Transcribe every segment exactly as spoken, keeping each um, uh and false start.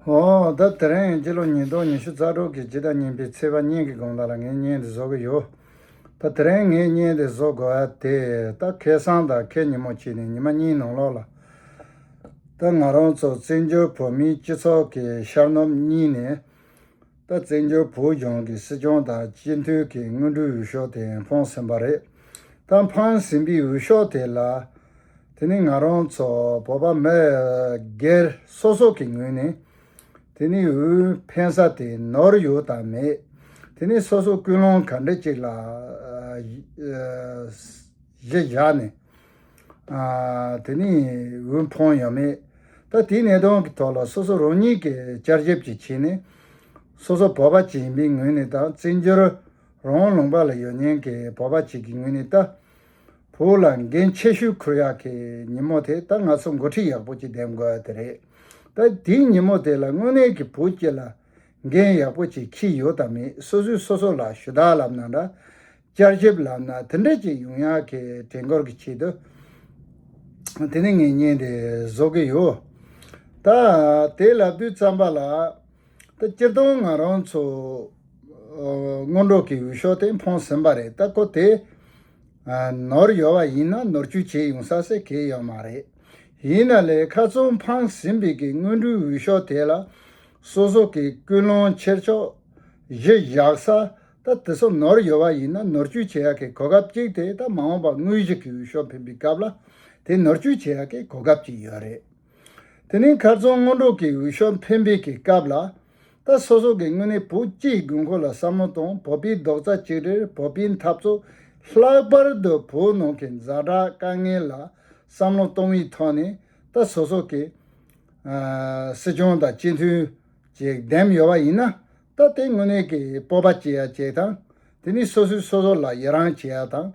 ཨོ། ད་དེ་རིང་སྤྱི་ལོ་ཉིས་སྟོང་ཉི་ཤུ་རྩ་དྲུག་གི་སྤྱི་ཟླ་གཉིས་པའི་ཚེས་པ་གཉིས་ཀྱི་དགོང་དག་ལ་ངས་བརྙན་འདི་བཟོ་གི་ཡོད། ད་དེ་རིང་ངས་བརྙན་འདི་བཟོ་དགོས་པ་དེ་ད་ཁ་སང་དང་ཁ་ཉིན་མོ་བྱས་ནས་ཉི་མ་གཉིས་ནང་ལོགས་ལ། ད་ང་རང་ཚོ་བཙན་བྱོལ་བོད་མིའི་སྤྱི་ཚོགས་ཀྱི་ཤར་ནུབ་གཉིས་ནས། ད་བཙན་བྱོལ་བོད་གཞུང་གི་སྲིད་སྐྱོང་དང་སྤྱི་འཐུས་ཀྱི་སྔོན་འགྲོའི་འོས་ཤོག་དེ་འཕངས་ཟིན་པ་རེད། ད་འཕངས་ཟིན་པའི་འོས་ཤོག་དེ་ལ། དེ་ནི་ང་རང་ཚོ་བོད་པ་མི་སྒེར་སོ་སོ་གི་ངོས་ནས། དེ་ནི་འོས་འཕེན་ས་དེ་ནོར་ཡོད་དམ་མེད། དེ་ནི་སོ་སོ་ཀུན་སློང་ག་འདྲ་ཅིག་ལ་གཞི་བཞག་ནས། དེ་ནི་འོས་འཕངས་ཡོད་མེད། ད་དེའི་གནད་དོན་གྱི་ཐོག་ལ་སོ་སོ་རང་ཉིད་ཀྱིས་བསྐྱར་ཞིབ་ཅིག་བྱས་ནས། སོ་སོ་བོད་པ་ཅིག་ཡིན་པའི་ངོས་ནས་དང་བཙན་བྱོལ་རང་དབང་ལུང་པ་ལ་ཡོད་མཁན་གྱི་བོད་པ་ཅིག་གི་ངོས་ནས་ད། བོད་ལ་འགན་ཆེ་ཤོས་འཁུར་ཡག་གི་ཉིན་མོ་དེ་ད་ང་ཚོ་འགོ་ཁྲིད་ཡག་པོ་ཅིག་འདེམས་དགོས་ཡ་དེ་རེད། ད་དེའི་ཉིན་མོ་དེ་ལ་དངོས་གནས་ཀྱི་བོད་སྤྱི་ལ་འགན་ཡག་པོ་ཅིག་འཁྱེར་ཡོད་དམ་མེད། སོ་སོས་སོ་སོ་ལ་ཞུ་དག་ལབ་ན་འདྲ། བསྐྱར་ཞིབ་ལབ་ན་དེ་འདྲ་ཅིག་ཡོང་ཡག་གི་དྲན་སྐུལ་གྱི་ཆེད་དུ། དེ་ནི་ངས་བརྙན་དེ་བཟོ་གི་ཡོད། ད་དེ་ལབ་དུས་ཙམ་པ་ལ། ད་སྤྱིར་བཏང་ང་རང་ཚོ་སྔོན་འགྲོ་གི་འོས་ཤོག་དེ་འཕངས་ཟིན་པ་རེད། ད་ཁོ་དེ་ནོར་ཡོད་པ་ཡིན་ན་ནོར་བཅོས་བྱེད་ཡོང་ས་ཟེར་གང་ཡང་ཡོད་མ་རེད། ཡིན་ན་ལས་ཁ་སང་འཕངས་ཟིན་པའི་གི་སྔོན་འགྲོའི་འོས་ཤོག་དེ་ལ་སོ་སོ་གི་ཀུན་སློང་འཁྱེར་ཕྱོགས། གཞི་བཞག་ས། ད་དེ་ཚོ་ནོར་ཡོད་པ་ཡིན་ན་ནོར་བཅོས་བྱེད་ཡག་གི་གོ་སྐབས་གཅིག་དེ་ད་མ་འོངས་པ་དངོས་གཞི་གི་འོས་ཤོག་འཕེན་པའི་སྐབས་ལ་དེ་ནོར་བཅོས་བྱེད་ཡག་གི་གོ་སྐབས་གཅིག་ཡོད་རེད། དེ་ནས་ཁ་སང་སྔོན་འགྲོ་གི་འོས་ཤོག་འཕེན་པའི་གི་སྐབས་ལ། ད་སོ་སོ་གི་དངོས་གནས་བོད་སྤྱིའི་དགོས་མཁོ་ལ་བསམ་བློ་གཏོང་། བོད་པའི་རྡོག་རྩ་གཅིག་སྒྲིལ། བོད་པའི་འཐབ་རྩོད། ལྷག་པར་དུ་བོད་ནང་གི་ཛ་དྲག་དཀའ་ངལ་ལ་བསམ་བློ་གཏོང་བའི་ཐོག་ནས་ད་སོ་སོ་གི་ཨ་སྲིད་སྐྱོང་དང་སྤྱི་འཐུས་ཅིག་འདེམས་ཡོད་པ་ཡིན་ན། ད་དེ་དངོས་གནས་ཀྱི་སྤོབས་པ་སྐྱེ་ཡ་ཅིག་དང་། དེ་ནས་སོ་སོས་སོ་སོ་ལ་ཡི་རང་བྱེད་ཡ་དང་།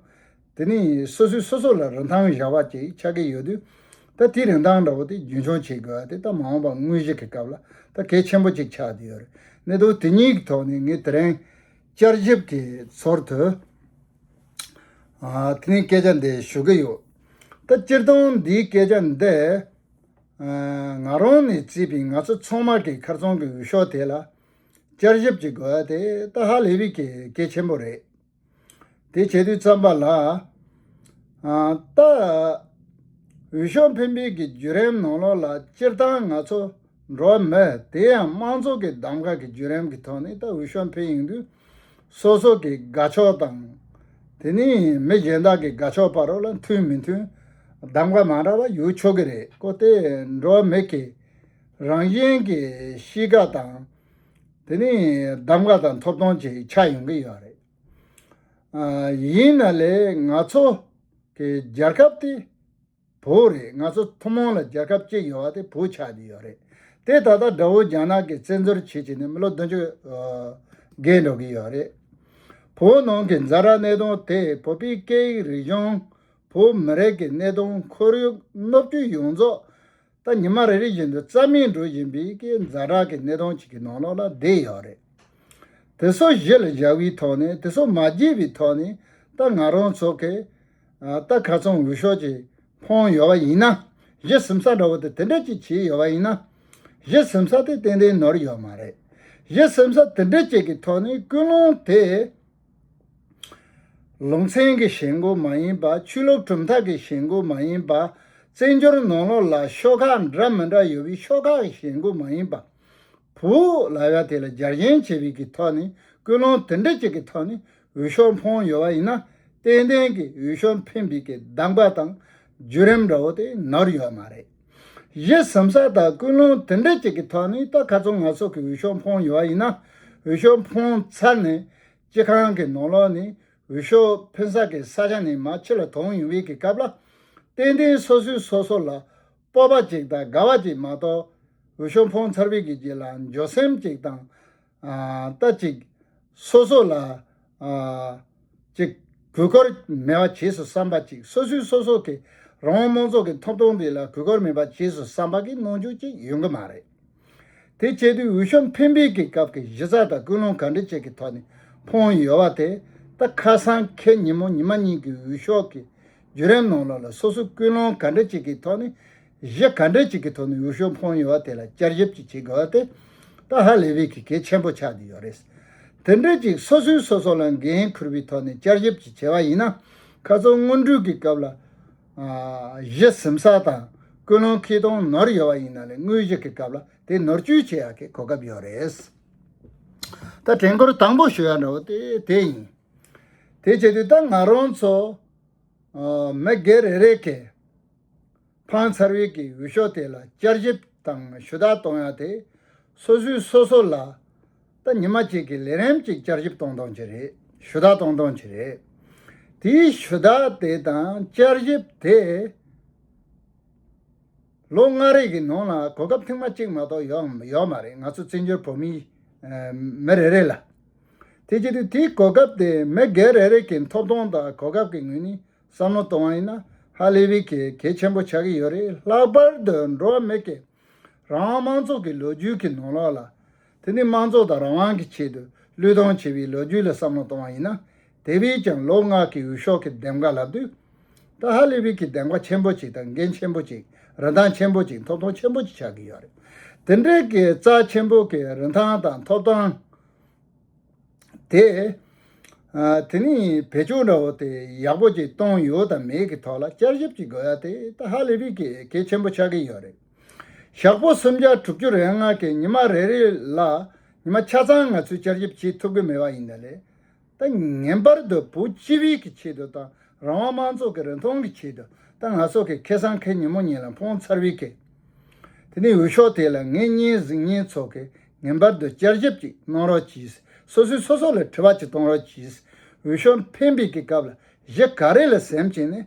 དེ་ནས་སོ་སོས་སོ་སོ་ལ་རིན་ཐང་བཞག་པ་ཅིག་ཆགས་ཀྱི་ཡོད་དུས། ད་དེའི་རིན་ཐང་འདྲ་བོ་དེ་རྒྱུན་འཁྱོངས་བྱེད་དགོས་པ་དེ་ད་མ་འོངས་པ་དངོས་གཞི་གི་སྐབས་ལ་ད་གལ་ཆེན་པོ་ཅིག་ཆགས་བསྡད་ཡོད་རེད། གནད་དོན་དེ་གཉིས་ཀྱི་ཐོག་ནས་ངས་དེ་རིང་བསྐྱར་ཞིབ་ཀྱི་ཚུལ་དུ། ཨ་དེ་ནས་སྐད་ཆ་འདི་ཞུ་གི་ཡོད། ད་སྤྱིར་བཏང་འདིའི་སྐད་ཆ་འདི། ཨ་ང་རང་ནས་བརྩིས་པའི་ང་ཚོ་ཚང་མ་གི་ཁ་སང་གི་འོས་ཤོག་དེ་ལ་བསྐྱར་ཞིབ་ཅིག་དགོས་ཡ་དེ་ད་ཧ་ལས་པའི་གི་གལ་ཆེན་པོ་རེད། དེ་བྱེད་དུས་ཙམ་པ་ལ། ཨ་ད་འོས་ཤོག་འཕེན་པའི་གི་བརྒྱུད་རིམ་ནང་ལོགས་ལ་སྤྱིར་བཏང་ང་ཚོ་འགྲོ་བ་མི་དེ་ཡང་དམངས་གཙོ་གི་གདམ་ག་གི་བརྒྱུད་རིམ་གི་ཐོག་ནས་ད་འོས་ཤོག་འཕེན་ཡོང་དུས། སོ་སོ་གི་དགའ་ཕྱོགས་དང་། དེ་ནས་མི་གཞན་དག་གི་དགའ་ཕྱོགས་བར་ལ་མཐུན་མི་མཐུན་གདམ་ག་མ་འདྲ་བ་ཡོད་ཆོག་གི་རེད། ཁོ་དེ་འགྲོ་བ་མི་གི་རང་བཞིན་གྱི་གཤིས་ཀ་དང་། དེ་ནས་གདམ་ག་དང་ཐོབ་ཐང་ཅིག་ཆགས་ཡོང་གི་ཡོད་རེད། ཨ་ཡིན་ན་ལས་ང་ཚོ་གི་རྒྱལ་ཁབ་དེ་བོད་རེད། ང་ཚོ་ཐུན་མོང་ལ་རྒྱལ་ཁབ་གཅིག་ཡོད་པ་དེ་བོད་ཆགས་བསྡད་ཡོད་རེད། དེ་ད་ལྟ་དགྲ་བོ་རྒྱ་ནག་གིས་བཙན་འཛུལ་བྱས་བྱས་ནས་མི་ལོ་བདུན་ཅུ་ཨ་བརྒལ་འགྲོ་གི་ཡོད་རེད། བོད་ནང་གི་ཛ་དྲག་གནད་དོན་དེ་བོད་པའི་སྐད་ཡིག་རིག་གཞུང་། བོད་མི་རིགས་ཀྱི་གནད་དོན། ཁོར་ཡུག། སྣོད་བཅུད་ཡོངས་རྫོགས། ད་ཉི་མ་རེ་རེ་བཞིན་དུ་རྩ་མེད་འགྲོ་བཞིན་པའི་གི་ཛ་དྲག་གི་གནད་དོན་ཅིག་གི་ནང་ལོགས་ལ་བསྡད་ཡོད་རེད། དེ་ཚོ་གཞི་ལ་བཞག་པའི་ཐོག་ནས། དེ་ཚོ་མ་བརྗེད་པའི་ཐོག་ནས། ད་ང་རང་ཚོ་གི་ཨ་ད་ཁ་སང་འོས་ཤོག་ཅིག་འཕངས་ཡོད་པ་ཡིན་ན། གཞི་ཟིན་ས་འདྲ་བོ་དེ་དེ་འདྲ་ཅིག་བྱས་ཡོད་པ་ཡིན་ན། གཞི་ཟིན་ས་དེ་ཏན་ཏན་ནོར་ཡོད་མ་རེད། གཞི་ཟིན་ས་དེ་འདྲ་ཅིག་གི་ཐོག་ནས་ཀུན་སློང་དེ། ལུང་ཚན་གྱི་ཞེན་ཁོག་མ་ཡིན་པ། ཆོས་ལུགས་གྲུབ་མཐའ་གྱི་ཞེན་ཁོག་མ་ཡིན་པ། བཙན་བྱོལ་ནང་ལོགས་ལ་ཤོག་ཁག་འདྲ་མི་འདྲ་ཡོད་པའི་ཤོག་ཁག་གི་ཞེན་ཁོག་མ་ཡིན་པ། བོད་ལབ་ཡ་དེ་ལ་རྒྱལ་ཞེན་བྱེད་པའི་གི་ཐོག་ནས། ཀུན་སློང་དེ་འདྲ་ཅིག་གི་ཐོག་ནས་འོས་ཤོག་འཕངས་ཡོད་པ་ཡིན་ན། ཏན་ཏན་གྱི་འོས་ཤོག་འཕེན་པའི་གི་གདམ་ག་དང་བརྒྱུད་རིམ་འདྲ་བོ་དེ་ནོར་ཡོད་མ་རེད། གཞི་ཟིན་ས་དང་ཀུན་སློང་དེ་འདྲ་ཅིག་གི་ཐོག་ནས། ད་ཁ་སང་ང་ཚོ་གི་འོས་ཤོག་འཕངས་ཡོད་པ་ཡིན་ན། འོས་ཤོག་འཕངས་ཚར་ནས། སྤྱི་ཁང་གི་ནང་ལོགས་ནས་འོས་ཤོག་འཕེན་ས་གི་ས་ཆ་ནས་མར་ཕྱི་ལ་ཐོན་ཡོང་བའི་གི་སྐབས་ལ། ཏན་ཏན་སོ་སོས་སོ་སོ་ལ་སྤོབས་པ་ཅིག་དང་དགའ་བ་ཅིག་མ་གཏོགས། འོས་ཤོག་འཕངས་ཚར་བའི་གི་རྗེས་ལ་འགྱོད་སེམས་ཅིག་དང་། ཨ་ད་ཅིག་སོ་སོ་ལ་ཨ་ཅིག་གུས་བཀུར་མེད་པ་བྱས་སོ་བསམ་པ་ཅིག་སོ་སོས་སོ་སོ་གི་རང་དབང་དམངས་གཙོ་གི་ཐོབ་ཐང་དེ་ལ་གུས་བཀུར་མེད་པ་བྱས་སོ་བསམ་པ་གི་སྣང་ཆུང་ཅིག་ཡོང་གི་མ་རེད། དེ་བྱེད་དུས་འོས་ཤོག་འཕེན་པའི་གི་སྐབས་ཀྱི་གཞི་རྩ་དང་ཀུན་སློང་ག་འདྲ་ཅིག་གི་ཐོག་ནས་འཕངས་ཡོད་པ་དེ། ད་ཁ་སང་ཁ་ཉིན་མོ་ཉི་མ་གཉིས་ཀྱི་འོས་ཤོག་གི་བརྒྱུད་རིམ་ནང་ལོགས་ལ་སོ་སོའི་ཀུན་སློང་ག་འདྲ་ཅིག་གི་ཐོག་ནས་ གཞི་ག་འདྲ་ཅིག་གི་ཐོག་ནས་འོས་ཤོག་འཕངས་ཡོད་པ་དེ་ལ་བསྐྱར་ཞིབ་ཅིག་བྱེད་དགོས་པ་དེ་ད་ཧ་ལས་པའི་གི་གལ་ཆེན་པོ་ཆགས་བསྡད་ཡོད་རེད། དེ་འདྲ་ཅིག་སོ་སོས་སོ་སོ་ལ་འགན་འཁུར་བའི་ཐོག་ནས་བསྐྱར་ཞིབ་ཅིག་བྱས་པ་ཡིན་ན། ཁ་སང་སྔོན་འགྲོའི་གི་སྐབས་ལ་གཞི་ཟིན་ས་དང་ཀུན་སློང་ཁེ་གཏོང་ནོར་ཡོད་པ་ཡིན་ན་ལས་དངོས་གཞི་གི་སྐབས་ལ་དེ་ནོར་བཅོས་བྱེད་ཡག་གི་གོ་སྐབས་ཡོད་རེད། ད་དྲན་སྐུལ་དང་པོ་ཞུ་ཡ་འདྲ་བོ་དེ་དེ་ཡིན། དེ་བྱེད་དུས་ད་ང་རང་ཚོ་མི་སྒེར་རེ་རེ་གིས་འཕངས་ཚར་བའི་གི་འོས་ཤོག་དེ་ལ་བསྐྱར་ཞིབ་དང་ཞུ་དག་གཏོང་ཡ་དེ་སོ་སོས་སོ་སོ་ལ་ད་ཉི་མ་གཅིག་གི་ལས་རིམ་གཅིག་བསྐྱར་ཞིབ་གཏོང་སྟངས་ཅིག་རེད། ཞུ་དག་གཏོང་སྟངས་ཅིག་རེད། དེའི་ཞུ་དག་དེ་དང་བསྐྱར་ཞིབ་དེ་ལོ་ལྔ་རེ་གི་ནང་ལ་གོ་སྐབས་ཐེངས་མ་གཅིག་མ་གཏོགས་ཡོད་ཡོད་མ་རེད། ང་ཚོ་བཙན་བྱོལ་བོད་མི་མི་རེ་རེ་ལ། དེ་བྱེད་དུས་དེའི་གོ་སྐབས་དེ་མི་སྒེར་རེ་རེ་གི་ཐོབ་ཐང་དང་གོ་སྐབས་ཀྱི་ངོས་ནས་བསམ་བློ་གཏོང་བ་ཡིན་ན་ཧ་ལས་པའི་གལ་གལ་ཆེན་པོ་ཆགས་ཀྱི་ཡོད་རེད། ལྷག་པར་དུ་འགྲོ་བ་མི་སྒེར་རང་དབང་མང་གཙོ་གི་ལོ་རྒྱུས་ཀྱི་ནང་ལོགས་ལ། དེ་ནི་དམངས་གཙོ་དང་རང་དབང་གི་ཆེད་དུ་བློས་གཏོང་བྱས་པའི་ལོ་རྒྱུས་ལ་བསམ་བློ་གཏོང་བ་ཡིན་ན། དེ་བས་ཀྱང་ལོ་ལྔ་གི་འོས་ཤོག་གི་འདེམས་ཀ་ལབ་དུས། ད་ཧ་ལས་པའི་གི་འདེམས་ཀ་ཆེན་པོ་ཅིག་དང་འགན་ཆེན་པོ་ཅིག་རིན་ཐང་ཆེན་པོ་ཅིག་ཐོབ་ཐང་ཆེན་པོ་ཅིག་ཆགས་ཀྱི་ཡོད་རེད། དེ་འདྲའི་གི་རྩ་ཆེན་པོ་གི་རིན་ཐང་དང་ཐོབ་ཐང་དེ། ཨ། དེ་ནི་བེད་སྤྱོད་འདྲ་བོ་དེ་ཡག་པོ་ཅིག་གཏོང་ཡོད་དང་མེད་ཀྱི་ཐོག་ལ་བསྐྱར་ཞིབ་ཅིག་དགོས་ཡ་དེ་ད་ཧ་ལས་པའི་གི་གལ་ཆེན་པོ་ཆགས་ཀྱི་ཡོད་རེད། ཞག་པོ་སུམ་བརྒྱ་དྲུག་ཅུ་རེ་ལྔ་གི་ཉི་མ་རེ་རེ་ལ་ཉི་མ་ཆ་ཚང་ང་ཚོས་བསྐྱར་ཞིབ་བྱེད་ཐུབ་ཀྱི་མེད་པ་ཡིན་ན་ལས། ད་ངེས་པར་དུ་བོད་སྤྱི་པའི་གི་ཆེད་དུ་དང་རང་དབང་དམངས་གཙོ་གི་རིན་ཐང་གི་ཆེད་དུ་ད་ང་ཚོ་གི་ཁ་སང་ཁ་ཉིན་མོ་ཉིན་ལ་འཕངས་ཚར་བའི་གི། དེ་ནས་འོས་ཤོག་དེ་ལ་ངེད་གཉིས་གཟིགས་མཁན་ཚོ་གི་ངེས་པར་དུ་བསྐྱར་ཞིབ་ཅིག་གནང་རོགས་གྱིས། སོ་སོས་སོ་སོ་ལ་དྲི་བ་ཅིག་གཏོང་རོགས་གྱིས། འོས་ཤོག་འཕེན་པའི་གི་སྐབས་ལ་གཞི་ག་རེ་ལ་སེམས་བྱས་ནས།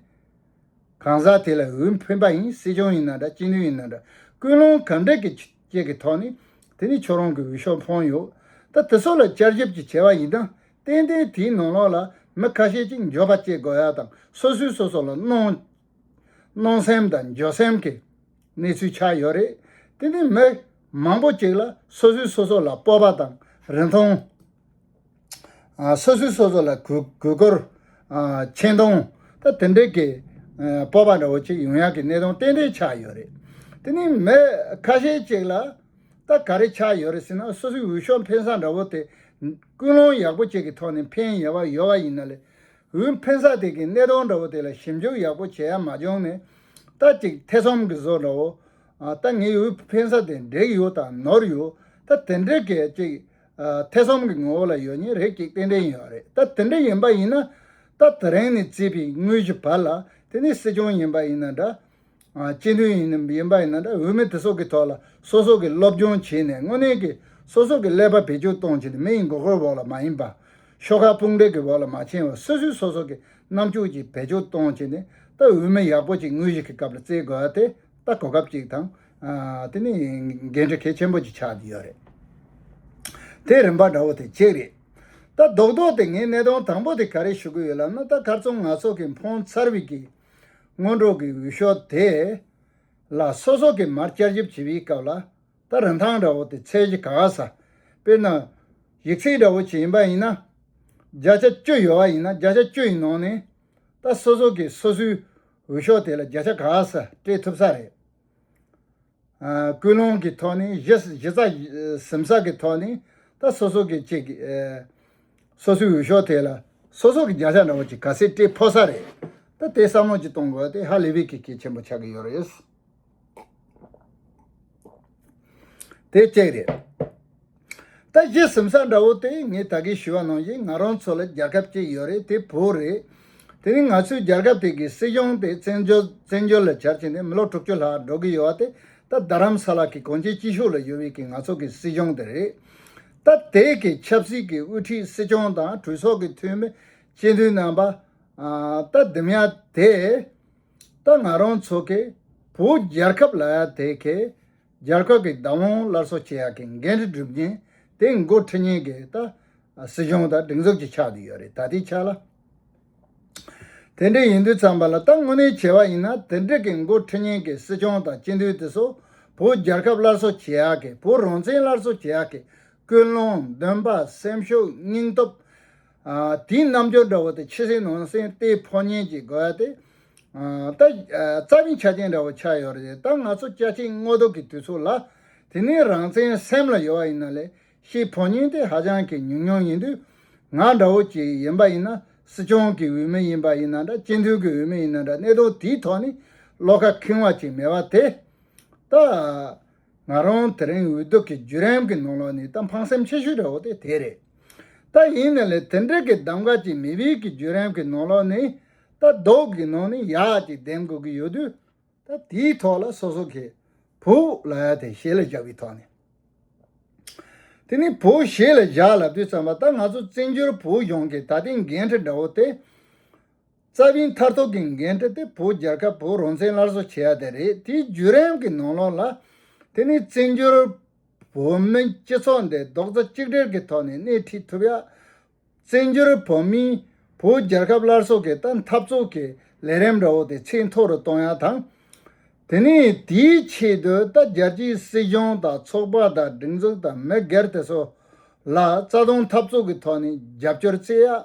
གང་ཟག་དེ་ལ་འོས་འཕེན་པ་ཡིན། སྲིད་སྐྱོང་ཡིན་ན་འདྲ། སྤྱི་འཐུས་ཡིན་ན་འདྲ། ཀུན་སློང་ག་འདྲ་གི་ཅིག་གི་ཐོག་ནས་དེ་ནི་ཁྱོད་རང་གི་འོས་ཤོག་འཕངས་ཡོད། ད་དེ་ཚོ་ལ་བསྐྱར་ཞིབ་ཅིག་བྱས་པ་ཡིན་ན་ཏན་ཏན་དེའི་ནང་ལོགས་ལ་མི་ཁ་ཤས་ཅིག་འགྱོད་པ་སྐྱེ་དགོས་ཡ་དང་སོ་སོས་སོ་སོ་ལ་གནོང་གནོང་སེམས་དང་འགྱོད་སེམས་ཀྱི་གནས་ཚུལ་ཆགས་ཡོད་རེད། དེ་ནི་མི་མང་པོ་ཅིག་ལ་སོ་སོས་སོ་སོ་ལ་སྤོབས་པ་དང་རིན་ཐང་། ཨ། སོ་སོས་སོ་སོ་ལ་གུས་གུས་བཀུར། ཨ། ཆེ་མཐོང་། ད་དེ་འདྲའི་གི། ཨ། སྤོབས་པ་འདྲ་བོ་ཅིག་ཡོང་ཡག་གི་གནད་དོན་ཏན་ཏན་ཆགས་ཡོད་རེད། དེ་ནི་མི་ཁ་ཤས་ཅིག་ལ་ད་ག་རེ་ཆགས་ཡོད་རེད་ཟེར་ན། སོ་སོའི་འོས་ཤོག་འཕེན་ས་འདྲ་བོ་དེ་ཀུན་སློང་ཡག་པོ་ཅིག་གི་ཐོག་ནས་འཕེན་ཡོད་པ་ཡོད་པ་ཡིན་ན་ལས། འོས་འཕེན་ས་དེ་གི་གནད་དོན་འདྲ་བོ་དེ་ལ་ཞིབ་འཇུག་ཡག་པོ་བྱས་ཡ་མ་བྱུང་ནས། ད་ཅིག་ཐེ་ཚོམ་གི་བཟོ་འདྲ་བོ། ཨ། ད་ངའི་འོས་འཕེན་ས་དེ་འགྲིག་ཡོད་དང་ནོར་ཡོད། ད་དེ་འདྲའི་གི་ཅིག་ཨ། ཐེ་ཚོམ་གི་ངོ་བོ་ལ་ཡོད་མཁན་རིགས་ཅིག་ཏན་ཏན་ཡོད་རེད། ད་དེ་འདྲ་ཡིན་པ་ཡིན་ན། ད་དེ་རིང་ནས་བརྩིས་པའི་དངོས་གཞི་བར་ལ་དེ་ནི་སྲིད་སྐྱོང་ཡིན་པ་ཡིན་ན་འདྲ། ཨ། སྤྱི་འཐུས་ཡིན་ཡིན་པ་ཡིན་ན་འདྲ། འོས་མི་དེ་ཚོ་གི་ཐོག་ལ་སོ་སོ་གི་སློབ་སྦྱོང་བྱས་ནས་དངོས་གནས་ཀྱི་སོ་སོ་གི་ཀླད་པ་བེད་སྤྱོད་གཏོང་བྱས་ནས། མི་ཡི་མགོ་སྐོར་འོག་ལ་མ་ཡིན་པ། ཤོག་ཁག་དཔུང་སྒྲིག་གི་འོག་ལ་མ་ཕྱིན་པར་སོ་སོས་སོ་སོ་གི་རྣམ་དཔྱོད་ཀྱིས་བེད་སྤྱོད་གཏོང་བྱས་ནས། ད་འོས་མི་ཡག་པོ་ཅིག་དངོས་གཞི་གི་སྐབས་ལ་བཙལ་དགོས་པ་དེ་ད་གོ་སྐབས་ཅིག་དང་། ཨ། དེ་ནི་འགན་འཁྲི་གལ་ཆེན་པོ་ཅིག་ཆགས་བསྡད་ཡོད་རེད། དེ་རིམ་པ་འདྲ་བོ་དེ་གཅིག་རེད། ད་རྡོག་རྡོག་དེ་ངའི་གནད་དོན་དང་པོ་དེ་ག་རེ་ཞུ་གི་ཡོད་ལབ་ན། ད་ཁ་སང་ང་ཚོ་གི་འཕངས་ཚར་བའི་གི་སྔོན་འགྲོ་གི་འོས་ཤོག་དེ་ལ་སོ་སོ་གི་མར་བསྐྱར་ཞིབ་བྱེད་པའི་སྐབས་ལ། ད་རིན་ཐང་འདྲ་བོ་དེ་ཚད་གཞི་ག་ག་ས། དཔེར་ན། ཡིག་ཚད་འདྲ་བོ་ཅིག་ཡིན་པ་ཡིན་ན། བརྒྱ་ཆ་བཅུ་ཡོད་པ་ཡིན་ན་བརྒྱ་ཆ་བཅུ་ཡི་ནང་ནས། ད་སོ་སོ་གིས་སོ་སོའི་འོས་ཤོག་དེ་ལ་བརྒྱ་ཆ་ག་ག་ས་སྤྲད་ཐུབ་ས་རེད། ཨ། ཀུན་སློང་གི་ཐོག་ནས། གཞི་གཞི་རྩ་ཟིན་ས་གི་ཐོག་ནས། ད་སོ་སོ་གི་ཅིག་ཨ། སོ་སོའི་འོས་ཤོག་དེ་ལ་སོ་སོ་གི་བརྒྱ་ཆ་འདྲ་བོ་ཅིག་ག་ཚད་སྤྲད་ཕོད་ས་རེད། ད་དེ་བསམ་བློ་ཅིག་གཏོང་དགོས་དེ་ཧ་ལས་པའི་གི་གལ་ཆེན་པོ་ཆགས་ཀྱི་ཡོད་རེད། དེ་གཅིག་རེད། ད་གཞི་ཟིན་ས་འདྲ་བོ་དེ་ངས་ད་གིན་ཞུས་པ་ནང་བཞིན་ང་རང་ཚོ་ལ་རྒྱལ་ཁབ་གཅིག་ཡོད་རེད། དེ་བོད་རེད། དེ་ནི་ང་ཚོའི་རྒྱལ་ཁབ་དེ་གི་སྲིད་གཞུང་དེ་བཙན་བྱོལ་བཙན་བྱོལ་ལ་གྱར་བྱས་ནས་མི་ལོ་དྲུག་ཅུ་ལྷག་འགྲོ་གི་ཡོད་པ་དེ། ད་རྡ་རམ་ས་ལ་གི་གངས་ཅན་སྐྱིད་གཤོངས་ལ་ཡོད་པའི་གི་ང་ཚོ་གི་སྲིད་གཞུང་དེ་རེད། ད་དེ་གི་ཆབ་སྲིད་ཀྱི་དབུ་ཁྲིད་སྲིད་སྐྱོང་དང་གྲོས་ཚོགས་ཀྱི་འཐུས་མི་སྤྱི་འཐུས་རྣམ་པ། ཨ། ད་འདེམས་ཡ་དེ། ད་ང་རང་ཚོ་གི་བོད་རྒྱལ་ཁབ་ལབ་ཡ་དེ་གི་རྒྱལ་ཁབ་ཀྱི་བདག་དབང་སླར་གསོ་བྱེད་ཡ་གི་འགན་འཁྲི་སྒྲུབ་མཁན་དེ་འགོ་ཁྲིད་མཁན་གྱི་ད་སྲིད་གཞུང་དང་སྒྲིག་འཛུགས་ཅིག་ཆགས་བསྡད་ཡོད་རེད། ད་ལྟའི་ཆ་ལ། དེ་འདྲ་ཡིན་དུས་ཙམ་པ་ལ། ད་དངོས་གནས་བྱས་པ་ཡིན་ན་དེ་འདྲ་གི་འགོ་ཁྲིད་མཁན་གྱི་སྲིད་སྐྱོང་དང་སྤྱི་འཐུས་དེ་ཚོ་བོད་རྒྱལ་ཁབ་སླར་གསོ་བྱེད་ཡག་གི། བོད་རང་བཙན་སླར་གསོ་བྱེད་ཡག་གི་ཀུན་སློང་འདུན་པ་སེམས་ཤུགས་སྙིང་སྟོབས། ཨ། དེའི་རྣམ་འགྱུར་འདྲ་བོ་དེ་ཕྱི་གསལ་ནང་གསལ་དེ་ཕོག་མཁན་གྱི་དགོས་ཡ་དེ། ད་རྩ་བའི་ཆ་རྐྱེན་འདྲ་བོ་ཆགས་ཡོད་རེད། ད་ང་ཚོ་སྐྱ་ཆེན་སྔོ་ལྡུམ་གྱི་དུས་ཚོད་ལ་དེ་ནས་རང་བཙན་སེམས་ལ་ཡོད་པ་ཡིན་ན་ལས་ཤི་ཕོ་ཉེན་དེ་ཧ་ཅང་གི་ཉུང་ཉུང་ཡིན་དུས། ང་འདྲ་བོ་ཅིག་ཡིན་པ་ཡིན་ན། སྲིད་སྐྱོང་གི་འོས་མི་ཡིན་པ་ཡིན་ན་འདྲ། སྤྱི་འཐུས་ཀྱི་འོས་མི་ཡིན་ན་འདྲ། གནད་དོན་དེའི་ཐོག་ནས་བློ་ཁ་ཁེངས་པ་ཅིག་མེད་པ་དེ། ད་ང་རང་དེ་རིང་འོས་བསྡུ་གི་བརྒྱུད་རིམ་གྱི་ནང་ལོགས་ནས་ད་ཕངས་སེམས་ཆེ་ཤོས་འདྲ་བོ་དེ་དེ་རེད། ད་ཡིན་ན་ལས་དེ་འདྲ་གི་གདམ་ག་ཅིག་མེད་པའི་གི་བརྒྱུད་རིམ་གྱི་ནང་ལོགས་ནས། ད་རྡོག་གི་ནང་ནས་ཡག་ཅིག་འདེམས་དགོས་ཀྱི་ཡོད་དུས། ད་དེའི་ཐོག་ལ་སོ་སོ་གི་བོད་ལབ་ཡ་དེ་ཞེ་ལ་བཞག་པའི་ཐོག་ནས། དེ་ནས་བོད་ཞེ་ལ་བཞག་ལབ་དུས་ཙམ་པ། ད་ང་ཚོ་བཙན་བྱོལ་བོད་གཞུང་གི་ད་ལྟའི་འགན་འཁྲི་འདྲ་བོ་དེ། རྩ་བའི་མཐར་ཐུག་གི་འགན་འཁྲི་དེ་བོད་རྒྱལ་ཁབ་བོད་རང་བཙན་སླར་གསོ་བྱེད་ཡ་དེ་རེད། དེའི་བརྒྱུད་རིམ་གྱི་ནང་ལོགས་ལ། དེ་ནས་བཙན་བྱོལ་བོད་མི་སྤྱི་ཚོགས་འདི་རྡོག་རྩ་གཅིག་སྒྲིལ་གྱི་ཐོག་ནས་སྣེ་ཁྲིད་ཐུབ་ཡ། བཙན་བྱོལ་བོད་མིའི་བོད་རྒྱལ་ཁབ་སླར་གསོ་གི་ད་འཐབ་རྩོད་ཀྱི་ལས་རིམ་འདྲ་བོ་དེ་ཚད་མཐོ་རུ་གཏོང་ཡ་དང་། དེ་ནས་དེའི་ཆེད་དུ་ད་རྒྱལ་སྤྱིའི་སྲིད་གཞུང་དང་ཚོགས་པ་དང་སྒྲིག་འཛུགས་དང་མི་སྒེར་དེ་ཚོ་ལ་རྩ་དོན་འཐབ་རྩོད་ཀྱི་ཐོག་ནས་རྒྱབ་སྐྱོར་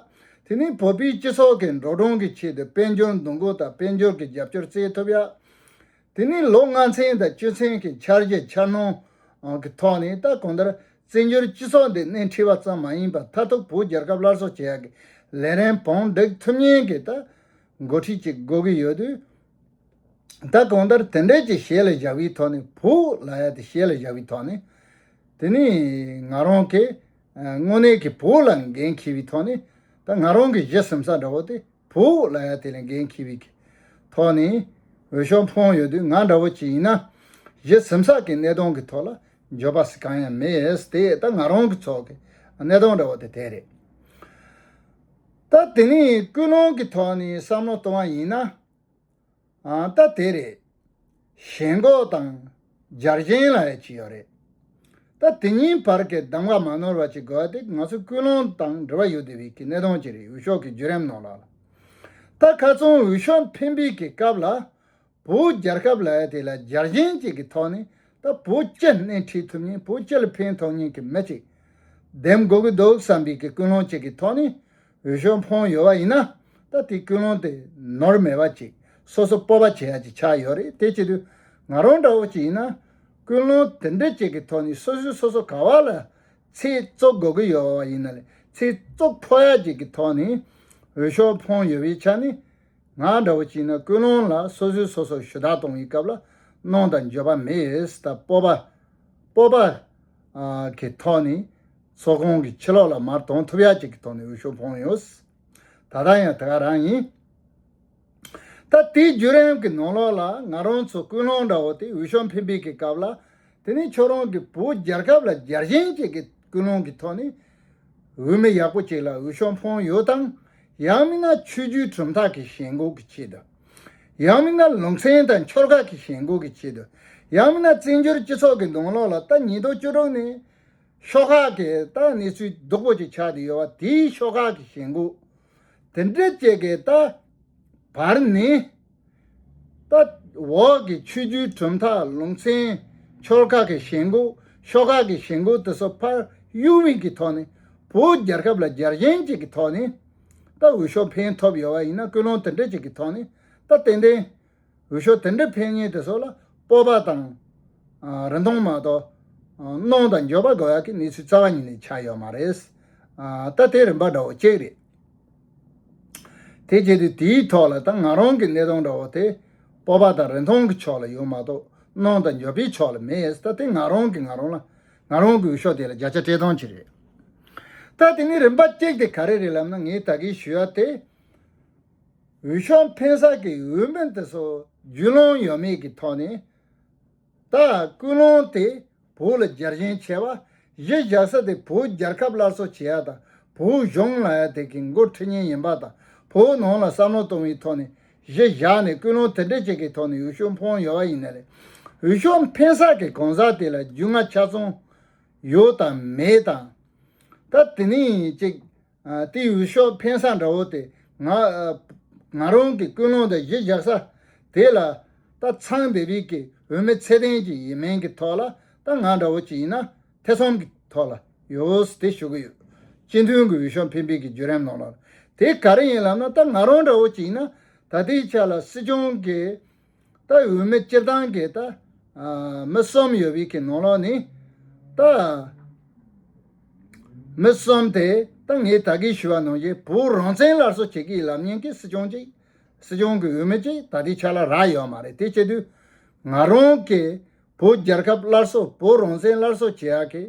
བྱེད་ཡ། དེ་ནས་བོད་པའི་སྤྱི་ཚོགས་ཀྱི་འགྲོ་གྲོན་གྱི་ཆེད་དུ་དཔལ་འབྱོར་འདུ་འགོད་དང་དཔལ་འབྱོར་གྱི་རྒྱབ་སྐྱོར་བྱེད་ཐུབ་ཡ། དེ་ནས་ལོ་ལྔ་ཚན་དང་བཅུ་ཚན་གྱི་འཆར་གཞི་འཆར་སྣང་གི་ཐོག་ནས། ད་གང་ལྟར་བཙན་བྱོལ་སྤྱི་ཚོགས་འདི་སྣེ་ཁྲིད་པ་ཙམ་མ་ཡིན་པར་མཐར་ཐུག་བོད་རྒྱལ་ཁབ་སླར་གསོ་བྱེད་ཡག་གི་ལས་རིམ་བང་སྒྲིག་ཐུབ་མཁན་གྱི་ད་འགོ་ཁྲིད་ཅིག་དགོས་ཀྱི་ཡོད་དུས། ད་གང་ལྟར་དེ་འདྲས་ཀྱི་ཞེ་ལ་བཞག་པའི་ཐོག་ནས། བོད་ལབ་ཡ་དེ་ཞེ་ལ་བཞག་པའི་ཐོག་ནས། དེ་ནས་ང་རང་གིས་དངོས་གནས་ཀྱི་བོད་ལ་འགན་འཁྱེར་བའི་ཐོག་ནས། ད་ང་རང་གི་གཞི་ཟིན་ས་འདྲ་བོ་དེ། བོད་ལབ་ཡ་དེ་ལ་འགན་འཁྱེར་བའི་གི་ཐོག་ནས་འོས་ཤོག་འཕངས་ཡོད་དུས། ང་འདྲ་བོ་ཅིག་ཡིན་ན་གཞི་ཟིན་ས་གི་གནད་དོན་གི་ཐོག་ལ་འགྱོད་པ་ཟེར་གང་ཡང་མེད། དེ་ད་ང་རང་གི་ཚོགས་གི་གནད་དོན་འདྲ་བོ་དེ་དེ་རེད། ད་དེ་ནས་ཀུན་སློང་གི་ཐོག་ནས་བསམ་བློ་གཏོང་བ་ཡིན་ན། ཨ། ད་དེ་རེད། ཞེན་ཁོག་དང་རྒྱལ་ཞེན་ལབ་ཡ་ཅིག་ཡོད་རེད། ད་དེ་གཉིས་བར་གྱི་གདམ་ག་མ་ནོར་བ་ཅིག་དགོས་ཡ་དེ་ང་ཚོའི་ཀུན་སློང་དང་འབྲེལ་བ་ཡོད་བསྡད་པའི་གི་གནད་དོན་ཅིག་རེད། འོས་ཤོག་གི་བརྒྱུད་རིམ་ནང་ལ་ལ། ད་ཁ་སང་འོས་ཤོག་འཕེན་པའི་གི་སྐབས་ལ། བོད་རྒྱལ་ཁབ་ལབ་ཡ་དེ་ལ་རྒྱལ་ཞེན་ཅིག་གི་ཐོག་ནས། ད་བོད་སྤྱི་སྣེ་ཁྲིད་ཐུབ་མཁན། བོད་སྤྱི་ལ་ཕན་ཐོགས་མཁན་གྱི་མི་ཅིག་འདེམས་དགོས་ཀྱི་འདུག་བསམ་པའི་གི་ཀུན་སློང་ཅིག་གི་ཐོག་ནས། འོས་ཤོག་འཕངས་ཡོད་པ་ཡིན་ན། ད་དེའི་ཀུན་སློང་དེ་ནོར་མེད་པ་ཅིག་སོ་སོ་སྤོབས་པ་བྱེད་ཡ་ཅིག་ཆགས་ཡོད་རེད། དེ་བྱེད་དུས་ང་རང་འདྲ་བོ་ཅིག་ཡིན་ན། ཀུན་སློང་དེ་འདྲ་ཅིག་གི་ཐོག་ནས་སོ་སོས་སོ་སོ་ག་བ་ལ་ཚེ་བཙོག་དགོས་ཀྱི་ཡོད་པ་ཡིན་ན་ལས། ཚེ་བཙོག་ཕོག་ཡ་ཅིག་གི་ཐོག་ནས་འོས་ཤོག་འཕངས་ཡོད་པའི་ཆ་ནས། ང་འདྲ་བོ་ཅིག་ཡིན་ན་ཀུན་སློང་ལ་སོ་སོས་སོ་སོ་ཞུ་དག་གཏོང་བའི་སྐབས་ལ་གནོང་དང་འགྱོད་པ་མེད། ད་སྤོབས་པ། སྤོབས་པ་གི་ཐོག་ནས་ཚོགས་ཁང་གི་ཕྱི་ལོགས་ལ་མར་གཏོང་ཐུབ་ཡ་ཅིག་གི་ཐོག་ནས་འོས་ཤོག་འཕངས་ཡོད། ད་ལྟ་ཡང་དེ་ག་རང་ཡིན། ད་དེའི་བརྒྱུད་རིམ་གྱི་ནང་ལོགས་ལ་ང་རང་ཚོ་ཀུན་སློང་འདྲ་བོ་དེ། འོས་ཤོག་འཕེན་པའི་གི་སྐབས་ལ། དེ་ནས་ཁྱོད་རང་གི་བོད་རྒྱལ་ཁབ་ལ་རྒྱལ་ཞེན་ཅིག་གི་ཀུན་སློང་གི་ཐོག་ནས། འོས་མི་ཡག་པོ་ཅིག་ལ་འོས་ཤོག་འཕངས་ཡོད་དང་། ཡང་མིན་ན་ཆོས་བརྒྱུད་གྲུབ་མཐའ་གི་ཞེན་ཁོག་གི་ཆེད་དུ། ཡང་མིན་ན་ལུང་ཚན་དང་ཆོལ་ཁ་གི་ཞེན་ཁོག་གི་ཆེད་དུ། ཡང་མིན་ན་བཙན་བྱོལ་སྤྱི་ཚོགས་ཀྱི་ནང་ལོགས་ལ་ད་ཉིས་སྟོང་བཅུ་དྲུག་ནས་ཤོག་ཁག་གི་ད་གནས་ཚུལ་སྡུག་པོ་ཅིག་ཆགས་བསྡད་ཡོད་པ། དེའི་ཤོག་ཁག་གི་ཞེན་ཁོག་དེ་འདྲ་ཅིག་གི་ད་བར་ནས། ད་འོག་གི་ཆོས་བརྒྱུད་གྲུབ་མཐའ། ལུང་ཚན། ཆོལ་ཁ་གི་ཞེན་ཁོག་ཤོག་ཁག་གི་ཞེན་ཁོག་དེ་ཚོ་ཕར་གཡུག་པའི་གི་ཐོག་ནས། བོད་རྒྱལ་ཁབ་ལ་རྒྱལ་ཞེན་ཅིག་གི་ཐོག་ནས། ད་འོས་ཤོག་འཕེན་ཐུབ་ཡོད་པ་ཡིན་ན། ཀུན་སློང་དེ་འདྲ་ཅིག་གི་ཐོག་ནས། ད་ཏན་ཏན་འོས་ཤོག་དེ་འདྲ་འཕེན་མཁན་དེ་ཚོ་ལ་སྤོབས་པ་དང་། ཨ། རིན་ཐང་མ་གཏོགས། ཨ། གནོང་དང་འགྱོད་པ་དགོས་ཡག་གི་གནས་ཚུལ་རྩ་བ་ཉིད་ནས་ཆགས་ཡོད་མ་རེད། ཨ། ད་དེ་རིམ་པ་འདྲ་བོ་གཅིག་རེད། དེ་བྱས་དུས་དེའི་ཐོག་ལ་ད་ང་རང་གི་གནད་དོན་འདྲ་བོ་དེ་སྤོབས་པ་དང་རིན་ཐང་གི་ཕྱོགས་ལ་ཡོད་མ་གཏོགས། གནོང་དང་འགྱོད་པའི་ཕྱོགས་ལ་མེད། ད་དེ་ང་རང་གིས་ང་རང་ལ། ང་རང་གི་འོས་ཤོག་དེ་ལ་བརྒྱ་ཆ་སྤྲད་སྟངས་ཅིག་རེད། ད་དེ་ནས་རིམ་པ་གཅིག་དེ་ག་རེ་རེད་ལབ་ན། ངས་ད་གིན་ཞུ་ཡ་དེ། འོས་ཤོག་འཕེན་ས་གི་འོས་མི་དེ་ཚོ་རྒྱུས་ལོན་ཡོད་མེད་ཀྱི་ཐོག་ནས། ད་ཀུན་སློང་དེ་བོད་ལ་རྒྱལ་ཞེན་ཆེ་བ། གཞི་བཞག་ས་དེ་བོད་རྒྱལ་ཁབ་སླར་གསོ་བྱེད་ཡ་དང་། བོད་གཞུང་ལབ་ཡ་དེ་གི་འགོ་ཁྲིད་མཁན་ཡིན་པ་དང་། བོད་ནང་ལ་བསམ་བློ་གཏོང་བའི་ཐོག་ནས་གཞི་བཞག་ནས། ཀུན་སློང་དེ་འདྲ་ཅིག་གི་ཐོག་ནས་འོས་ཤོག་འཕངས་ཡོད་པ་ཡིན་ན་ལས། འོས་ཤོག་འཕེན་ས་གི་གང་ཟག་དེ་ལ་རྒྱུས་མངའ་ཆ་ཚང་ཡོད་དང་མེད་དང་། ད་དེ་ནས་ཅིག་ཨ། དེའི་འོས་ཤོག་འཕེན་ས་འདྲ་བོ་དེ། ང་། ཨ། ང་རང་གི་ཀུན་སློང་དང་གཞི་བཞག་ས་དེ་ལ་ད་ཚང་བསྡད་པའི་གི་འོས་མི་ཚད་ལྡན་ཅིག་ཡིན་མིན་གྱི་ཐོག་ལ། ད་ང་འདྲ་བོ་ཅིག་ཡིན་ན་ཐེ་ཚོམ་གྱི་ཐོག་ལ་ཡོད་དེ་ཞུ་གི་ཡོད། སྤྱི་འཐུས་ཀྱི་འོས་ཤོག་འཕེན་པའི་གི་བརྒྱུད་རིམ་ནང་ལ། དེ་ག་རེ་ཡིན་ལབ་ན། ད་ང་རང་འདྲ་བོ་ཅིག་ཡིན་ན། ད་ལྟའི་ཆ་ལ་སྲིད་སྐྱོང་གི་ད་འོས་མི་སྤྱིར་བཏང་གི་ད་ཨ་མི་གསུམ་ཡོད་པའི་གི་ནང་ལོགས་ནས་ད་མི་གསུམ་དེ་ད་ངས་ད་གིན་ཞུས་པ་ནང་བཞིན་བོད་རང་བཙན་སླར་གསོ་བྱེད་ཀྱི་ལབ་མཁན་གྱི་སྲིད་སྐྱོང་གཅིག་སྲིད་སྐྱོང་གི་འོས་མི་གཅིག་ད་ལྟའི་ཆ་ལ་རག་ཡོད་མ་རེད། དེ་བྱེད་དུས་ང་རང་གི་བོད་རྒྱལ་ཁབ་སླར་གསོ་བོད་རང་བཙན་སླར་གསོ་བྱེད་ཡག་གི་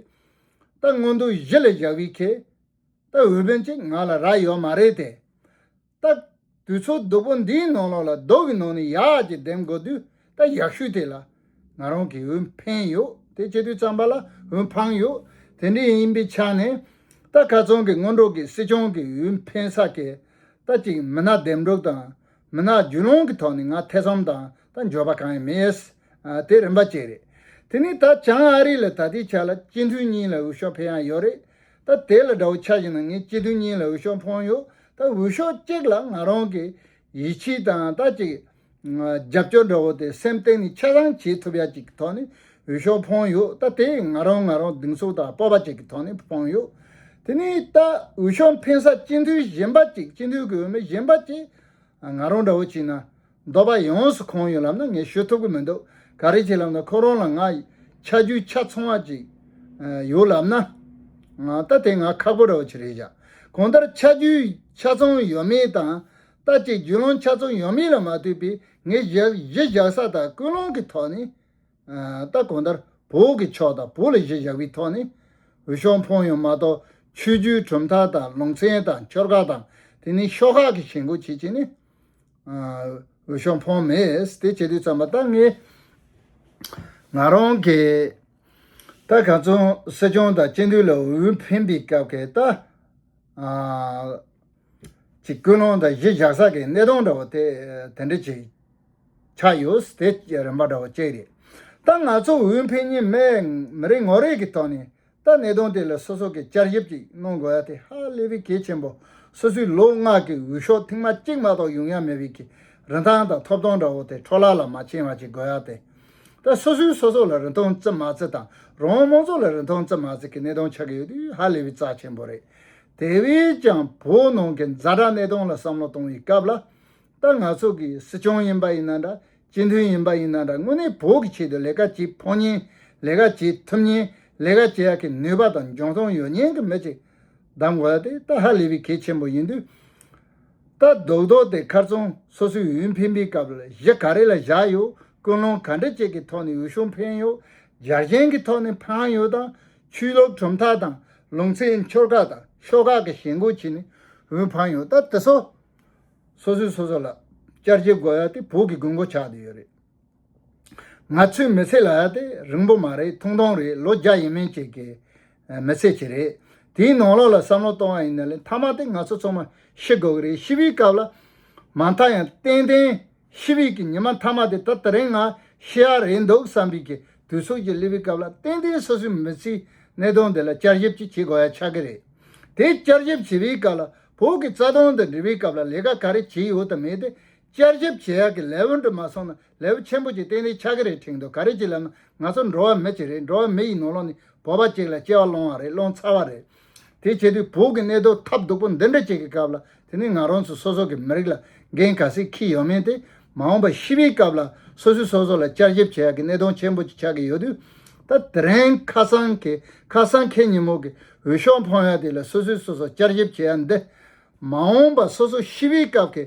ད་མངོན་འདོད་གཞི་ལ་བཞག་པའི་གི་ད་འོས་མི་གཅིག་ང་ལ་རག་ཡོད་མ་རེད་དེ། ད་དུས་ཚོད་སྡུག་པོ་འདིའི་ནང་ལོགས་ལ་རྡོ་གི་ནང་ནས་ཡར་ཅིག་འདེམས་དགོས་དུས་ད་ཡག་ཤོས་དེ་ལ་ང་རང་གི་འོས་འཕེན་ཡོད། དེ་བྱེད་དུས་ཙམ་པ་ལ་འོས་འཕངས་ཡོད། དེ་འདྲ་ཡིན་པའི་ཆ་ནས་ད་ཁ་སང་གི་སྔོན་འགྲོ་གི་སྲིད་སྐྱོང་གི་འོས་འཕེན་ས་གི་ད་ཅིག་མི་སྣ་འདེམས་སྒྲུག་དང་མི་སྣ་རྒྱུས་ལོན་གྱི་ཐོག་ནས་ང་ཐེ་ཚོམ་དང་ད་འགྱོད་པ་གང་ཡང་མེད། ཨ་དེ་རིམ་པ་གཅིག་རེད། དེ་ནས་ད་བྱང་ཨ་རི་ལ་ད་ལྟའི་ཆ་ལ་སྤྱི་འཐུས་གཉིས་ལ་འོས་ཤོག་འཕེན་ཡག་ཡོད་རེད། ད་དེ་ལ་འདྲ་བོ་ཆ་བཞག་ན་ངས་སྤྱི་འཐུས་གཉིས་ལ་འོས་ཤོག་འཕངས་ཡོད། ད་འོས་ཤོག་གཅིག་ལ་ང་རང་གི་ཡིད་ཆེས་དང་ད་ཅིག་རྒྱབ་སྐྱོར་འདྲ་བོ་དེ་སེམས་གཏིང་ནས་ཆ་ཚང་བྱེད་ཐུབ་ཡག་ཅིག་གི་ཐོག་ནས་འོས་ཤོག་འཕངས་ཡོད། ད་དེ་ང་རང་ང་རང་གདེང་ཚོད་དང་སྤོབས་པ་ཅིག་གི་ཐོག་ནས་འཕངས་ཡོད། དེ་ནས་ད་འོས་ཤོག་འཕེན་ས་སྤྱི་འཐུས་གཞན་པ་ཅིག་སྤྱི་འཐུས་ཀྱི་འོས་མི་གཞན་པ་ཅིག་ང་རང་འདྲ་བོ་བྱས་ན་འདོད་པ་ཡོངས་སུ་ཁེངས་ཡོད་ལབ་ན་ངས་ཞུ་ཐུབ་ཀྱི་མི་འདུག་ག་རེ་བྱས་ལབ་ན་ཁོ་རང་ལ་ང་ཆ་རྒྱུས་ཆ་ཚང་བ་ཅིག་ཡོད་ལབ་ན་ད་དེ་ང་ཁག་པོ་འདྲ་བོ་ཅིག་རེད་བཞག་གང་ལྟར་ཆ་རྒྱུས་ཆ་ཚང་ཡོད་མེད་དང་ད་ཅིག་རྒྱུས་ལོན་ཆ་ཚང་ཡོད་མེད་ལ་མ་ལྟོས་པའི་ངས་གཞི་གཞི་བཞག་ས་དང་ཀུན་སློང་གི་ཐོག་ནས། ད་གང་ལྟར་བོད་ཀྱི་ཕྱོགས་དང་བོད་ལ་གཞི་བཞག་པའི་ཐོག་ནས་འོས་ཤོག་འཕངས་ཡོད་མ་གཏོགས་ཆོས་བརྒྱུད་གྲུབ་མཐའ་དང་ལུང་ཚན་དང་ཆོལ་ཁ་དང་དེ་ནས་ཤོག་ཁག་གི་ཞེན་ཁོག་བྱེད་ཀྱི་ནི་འོས་ཤོག་འཕངས་མེད། དེ་བྱེད་དུས་ཙམ་པ་ད་ངས་ང་རང་གི་ད་ག་ཚོད་སྲིད་སྐྱོང་དང་སྤྱི་འཐུས་ལ་འོས་འཕེན་པའི་སྐབས་ཀྱི་ད། ཅིག་ཀུན་སློང་དང་གཞི་བཞག་ས་གི་གནས་སྟངས་འདྲ་བོ་དེ་དེ་འདྲ་ཅིག་ཆགས་ཡོད། དེ་རིམ་པ་འདྲ་བོ་གཅིག་རེད། ད་ང་ཚོ་འོས་འཕེན་མཁན་མི་མི་རེ་ངོ་རེ་གི་ཐོག་ནས་ད་གནས་སྟངས་དེ་ལ་སོ་སོ་གི་བསྐྱར་ཞིབ་ཅིག་གནང་དགོས་ཡ་དེ་ཧ་ལས་པའི་གལ་ཆེན་པོ། སོ་སོའི་ལོ་ལྔ་གི་འོས་ཤོག་ཐེངས་མ་གཅིག་མ་གཏོགས་ཡོང་ཡ་མེད་པའི་གི་རིན་ཐང་དང་ཐོབ་ཐང་འདྲ་བོ་དེ་འཕྲོ་བརླག་ལ་མ་ཕྱིན་པ་ཅིག་དགོས་ཡ་དེ། ད་སོ་སོས་སོ་སོ་ལ་རིན་ཐང་བརྩི་མ་བརྩི་དང་རང་དབང་མང་ཚོགས་ལ་རིན་ཐང་བརྩི་མ་བརྩི་གི་གནས་སྟངས་ཆགས་ཀྱི་ཡོད་དུས་ཧ་ལས་པའི་རྩ་ཆེན་པོ་རེད། དེ་བས་ཀྱང་བོད་ནང་གི་ཛ་དྲག་གནས་སྟངས་ལ་བསམ་བློ་གཏོང་བའི་སྐབས་ལ་ད་ང་ཚོ་གི་སྲིད་སྐྱོང་ཡིན་པ་ཡིན་ན་འདྲ་སྤྱི་འཐུས་ཡིན་པ་ཡིན་ན་འདྲ་དངོས་གནས་བོད་ཀྱི་ཆེད་དུ་ལས་ཀ་བྱེད་ཕོད་མཁན་ལས་ཀ་བྱེད་ཐུབ་མཁན་ལས་ཀ་བྱེད་ཡག་གི་ནུས་པ་དང་འཇོན་ཐང་ཡོད་མཁན་གྱི་མི་ཅིག་གདམ་དགོས་ཡ་དེ་ད་ཧ་ལས་པའི་གལ་ཆེན་པོ་ཡིན་དུས། ད་རྡོག་རྡོག་དེ་ཁ་རྩང་སོ་སོའི་འོས་འཕེན་པའི་སྐབས་ལ་གཞི་ག་རེ་ལ་བཞག་ཡོད། ཀུན་སློང་ག་འདྲ་ཅིག་གི་ཐོག་ནས་འོས་ཤོག་འཕེན་ཡོད། རྒྱལ་ཞེན་གྱི་ཐོག་ནས་འཕངས་ཡོད་དང་ཆོས་ལུགས་གྲུབ་མཐའ་དང་ལུང་ཚན་ཆོལ་ཁ་དང་ཤོག་ཁག་གི་ཞེན་ཁོག་བྱས་ནས་འོས་འཕངས་ཡོད། ད་དེ་ཚོ་སོ་སོས་སོ་སོ་ལ་བསྐྱར་ཞིབ་དགོས་ཡ་དེ་བོད་ཀྱི་དགོས་མཁོ་ཆགས་བསྡད་ཡོད་རེད། ང་ཚོའི་མི་ཚེ་ལ་ཡ་དེ་རིང་པོ་མ་རེད། ཐུང་ཐུང་རེད། ལོ་བརྒྱ་ཡས་མས་ཅིག་གི་མི་ཚེ་ཅིག་རེད། དེའི་ནང་ལོགས་ལ་བསམ་བློ་གཏོང་བ་ཡིན་ན་ལས་མཐའ་མ་དེ་ང་ཚོ་ཚང་མ་ཤི་དགོས་ཀྱི་རེད། ཤི་བའི་སྐབས་ལ་མ་མཐའ་ཡང་ཏན་ཏན་ཤི་བའི་གི་ཉི་མ་མཐའ་མ་དེ་ད་དེ་རིང་ང་ཤི་ཡ་རེད་འདུག་བསམ་པའི་གི་དུས་ཚོད་ཅིག་སླེབས་པའི་སྐབས་ལ་ཏན་ཏན་སོ་སོའི་མི་ཚེའི་གནད་དོན་དེ་ལ་བསྐྱར་ཞིབ་ཅིག་བྱེད་དགོས་ཡ་ཆགས་ཀྱི་རེད། དེ་བསྐྱར་ཞིབ་བྱེད་པའི་སྐབས་ལ་བོད་ཀྱི་རྩ་དོན་དང་འབྲེལ་བའི་སྐབས་ལ་ལས་ཀ་ག་རེ་བྱས་ཡོད་དང་མེད་དེ། བསྐྱར་ཞིབ་བྱེད་ཡག་གི་ལེ་ཝལ་འདྲ་མ་སོང་ན་ལེ་ཝལ་ཆེན་པོ་ཅིག་ཏན་ཏན་ཆགས་ཀྱི་རེད། དྲན་འདུག་ག་རེ་ཅིག་ལབ་ན་ང་ཚོ་འགྲོ་བ་མི་ཅིག་རེད། འགྲོ་བ་མི་ཡི་ནང་ལོགས་ནས་བོད་པ་ཅིག་ལ་སྐྱེ་བ་སློང་བ་རེད། སློང་ཚར་བ་རེད། དེ་བྱེད་དུས་བོད་ཀྱི་གནད་དོན་ཐབས་སྡུག་པོ་འདི་འདྲ་ཅིག་གི་སྐབས་ལ་དེ་ནི་ང་རང་ཚོ་སོ་སོ་གི་མི་རིགས་ལ་འགན་ག་ཚད་འཁྱེར་ཡོད་མེད་དེ་མ་འོངས་པ་ཤི་བའི་སྐབས་ལ་སོ་སོས་སོ་སོ་ལ་བསྐྱར་ཞིབ་བྱེད་ཡག་གི་གནད་དོན་ཆེན་པོ་ཅིག་ཆགས་ཀྱི་ཡོད་དུས། ད་དེ་རིང་ཁ་སང་གི་ཁ་སང་ཁེ་ཉིན་མོ་གི་འོས་ཤོག་འཕངས་ཡག་དེ་ལ་སོ་སོས་སོ་སོ་བསྐྱར་ཞིབ་བྱེད་ཡག་འདི་མ་འོངས་པ་སོ་སོ་ཤི་བའི་སྐབས་ཀྱི་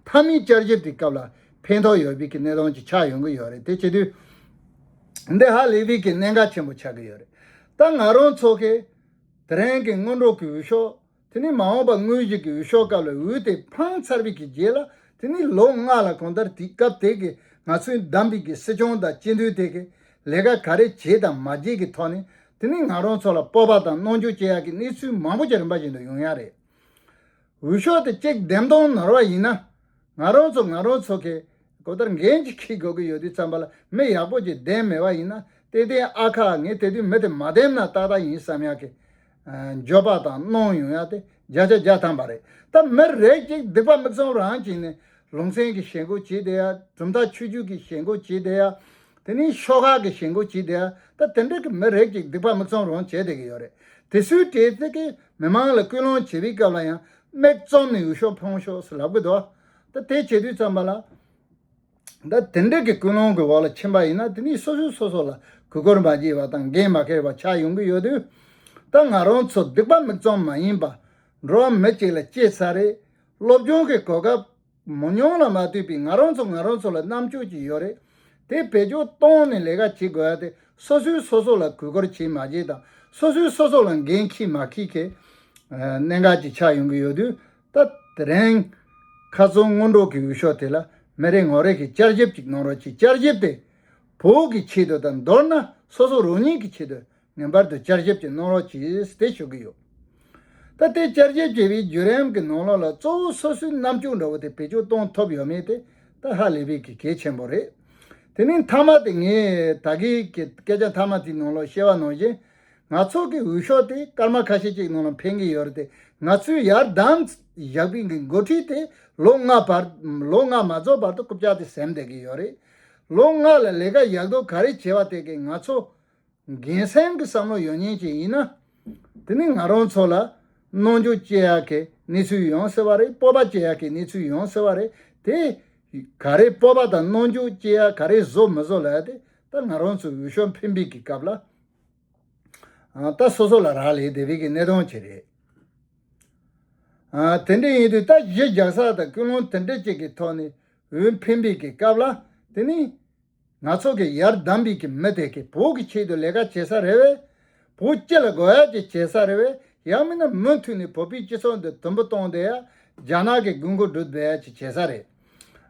མཐའ་མའི་བསྐྱར་ཞིབ་དེ་སྐབས་ལ་ཕན་ཐོགས་ཡོད་པའི་གི་གནད་དོན་ཅིག་ཆགས་ཡོང་གི་ཡོད་རེད། དེ་བྱེད་དུས་འདི་ཧ་ལས་པའི་གི་གནད་འགག་ཆེན་པོ་ཆགས་ཀྱི་ཡོད་རེད། ད་ང་རང་ཚོ་གི་དེ་རིང་གི་སྔོན་འགྲོ་གི་འོས་ཤོག་དེ་ནི་མ་འོངས་པ་དངོས་གཞི་གི་འོས་ཤོག་སྐབས་ལ་འོས་དེ་འཕངས་ཚར་བའི་གི་རྗེས་ལ་དེ་ནི་ལོ་ལྔ་ལ་གང་ལྟར་དེ་སྐབས་དེ་གི་ང་ཚོས་བདམས་པའི་གི་སྲིད་སྐྱོང་དང་སྤྱི་འཐུས་དེ་གི་ལས་ཀ་ག་རེ་བྱས་དང་མ་བྱས་ཀྱི་ཐོག་ནས་དེ་ནི་ང་རང་ཚོ་ལ་སྤོབས་པ་དང་རྣམ་འགྱུར་སྐྱེ་ཡག་གི་གནས་ཚུལ་མང་པོ་ཅིག་རིམ་པ་བཞིན་དུ་ཡོང་ཡག་རེད། འོས་ཤོག་དེ་གཅིག་འདེམས་སྟངས་ནོར་བ་ཡིན་ན། ང་རང་ཚོ་ང་རང་ཚོ་གི་གོ་ལྟར་འགན་ཅིག་འཁྱེར་དགོས་ཀྱི་ཡོད་དུས་ཙམ་པ་ལ་མི་ཡག་པོ་ཅིག་འདེམས་མེད་པ་ཡིན་ན་ཏན་ཏན་ཨ་ཁ་ངས་དེ་དུས་མི་དེ་མ་འདེམས་ན་ཏག་ཏག་ཡིན་བསམ་ཡག་གི་འགྱོད་པ་དང་གནོང་ཡོང་ཡག་དེ་བརྒྱ་ཆ་བརྒྱ་ཐམ་པ་རེད། ད་མི་རེ་གཅིག་སྡིག་པ་མིག་བཙུམ་རང་བྱས་ནས་ལུང་ཚན་གྱི་ཞེན་ཁོག་བྱས་བསྡད་ཡ། གྲུབ་མཐའ་ཆོས་བརྒྱུད་ཀྱི་ཞེན་ཁོག་བྱས་བསྡད་ཡ། དེ་ནས་ཤོག་ཁག་གི་ཞེན་ཁོག་བྱས་བསྡད་ཡ། ད་དེ་འདྲ་གི་མི་རེ་གཅིག་སྡིག་པ་མིག་བཙུམ་རང་བྱས་བསྡད་ཀྱི་ཡོད་རེད། དེ་ཚོའི་གྲས་དེ་གི་མི་མང་ལ་སྐུལ་སློང་བྱེད་པའི་སྐབས་ལ་ཡང་མིག་བཙུམ་ནས་འོས་ཤོག་འཕང་ཤོག་ཟེར་ལབ་གི་འདུག་ད་དེ་བྱེད་དུས་ཙམ་པ་ལ། ད་དེ་འདྲ་གི་ཀུན་སློང་གི་འོག་ལ་ཕྱིན་པ་ཡིན་ན། དེ་ནི་སོ་སོས་སོ་སོ་ལ་གུས་བཀུར་མ་བྱས་པ་དང་འགན་མ་འཁྱེར་བ་ཆགས་ཡོང་གི་ཡོད་དུས། ད་ང་རང་ཚོ་སྡིག་པ་མིག་བཙུམ་མ་ཡིན་པ། འགྲོ་བ་མི་གཅིག་ལ་སྐྱེས་ཚར་རེད། སློབ་སྦྱོང་གི་གོ་སྐབས་མང་ཉུང་ལ་མ་ལྟོས་པའི་ང་རང་ཚོ་ང་རང་ཚོ་ལ་རྣམ་དཔྱོད་ཅིག་ཡོད་རེད། དེ་བེད་སྤྱོད་བཏང་ནས་ལས་ཀ་བྱེད་དགོས་ཡ་དེ། སོ་སོས་སོ་སོ་ལ་གུས་བཀུར་བྱེད་མ་བྱེད་དང་། སོ་སོས་སོ་སོ་ལ་འགན་འཁྱེར་མ་འཁྱེར་གྱི་གནད་འགག་ཅིག་ཆགས་ཡོང་གི་ཡོད་དུས། ད་དེ་རིང་ཁ་སང་སྔོན་འགྲོ་གི་འོས་ཤོག་དེ་ལ་མི་རེ་ངོ་རེ་གིས་བསྐྱར་ཞིབ་ཅིག་གནང་རོགས་གྱིས། བསྐྱར་ཞིབ་དེ་བོད་ཀྱི་ཆེད་དུ་དང་། མདོར་ན་སོ་སོ་རང་ཉིད་ཀྱི་ཆེད་དུ་ངེས་པར་དུ་བསྐྱར་ཞིབ་ཅིག་གནང་རོགས་གྱིས་དེ་ཞུ་གི་ཡོད། ད་དེ་བསྐྱར་ཞིབ་བྱས་པའི་བརྒྱུད་རིམ་གྱི་ནང་ལོགས་ལ་གཙོ་བོ་སོ་སོའི་རྣམ་དཔྱོད་འདྲ་བོ་དེ་བེད་སྤྱོད་གཏོང་ཐུབ་ཡོད་མེད་དེ་ད་ཧ་ལས་པའི་གི་གལ་ཆེན་པོ་རེད། དེ་ནས་མཐའ་མ་དེ་ངས་ད་གིན་གྱི་སྐད་ཆ་མཐའ་མ་དེའི་ནང་ལོགས་བཤད་པ་ནང་བཞིན། ང་ཚོ་གི་འོས་ཤོག་དེ་སྐར་མ་ཁ་ཤས་ཅིག་ནང་ལ་འཕེན་གྱི་ཡོད་རེད་དེ། ང་ཚོས་ཡར་བདམས་བཞག་པའི་གི་འགོ་ཁྲིད་དེ་ལོ་ལྔ་བར། ལོ་ལྔ་མ་རྫོགས་བར་དུ་རྐུབ་བཀྱག་དེ་ཟིན་བསྡད་ཀྱི་ཡོད་རེད། ལོ་ལྔ་ལ་ལས་ཀ་ཡག་སྡུག་ག་རེ་བྱས་པ་དེ་གི་ང་ཚོ་འགན་སེམས་ཀྱི་བསམ་བློ་ཡོད་མཁན་ཅིག་ཡིན་ན། དེ་ནི་ང་རང་ཚོ་ལ་གནོན་ཤུགས་སྐྱེལ་ཡག་གི་གནས་ཚུལ་ཡོང་སྲིད་པ་རེད། སྤོབས་པ་སྐྱེ་ཡག་གི་གནས་ཚུལ་ཡོང་སྲིད་པ་རེད་དེ། ག་རེ་སྤོབས་པ་དང་གནོན་ཤུགས་སྐྱེལ་ཡག་ག་རེ་བཟོ་མི་བཟོ་ལབ་ཡག་དེ་ད་ང་རང་ཚོ་འོས་ཤོག་འཕེན་པའི་གི་སྐབས་ལ། ཨ། ད་སོ་སོ་ལ་རག་ལས་བསྡད་པའི་གི་གནད་དོན་ཅིག་རེད། ཨ། དེ་འདྲ་ཡིན་དུས་ད་གཞི་རྒྱག་ས་དང་ཀུན་སློང་དེ་འདྲ་ཅིག་གི་ཐོག་ནས་འོས་འཕེན་པའི་གི་སྐབས་ལ། དེ་ནི་ང་ཚོ་གི་ཡར་བདམས་པའི་གི་མི་དེ་གི་བོད་ཀྱི་ཆེད་དུ་ལས་ཀ་བྱེད་ས་རེད་བས། བོད་སྤྱི་ལ་དགོས་ཡག་ཅིག་བྱེད་ས་རེད་བས། ཡང་མིན་ན་མུ་མཐུད་ནས་བོད་པའི་སྤྱི་ཚོགས་འདི་དུམ་བུ་གཏོང་བསྡད་ཡག་རྒྱ་ནག་གི་དགོས་མཁོ་སྒྲུབ་བསྡད་ཡག་ཅིག་བྱེད་ས་རེད།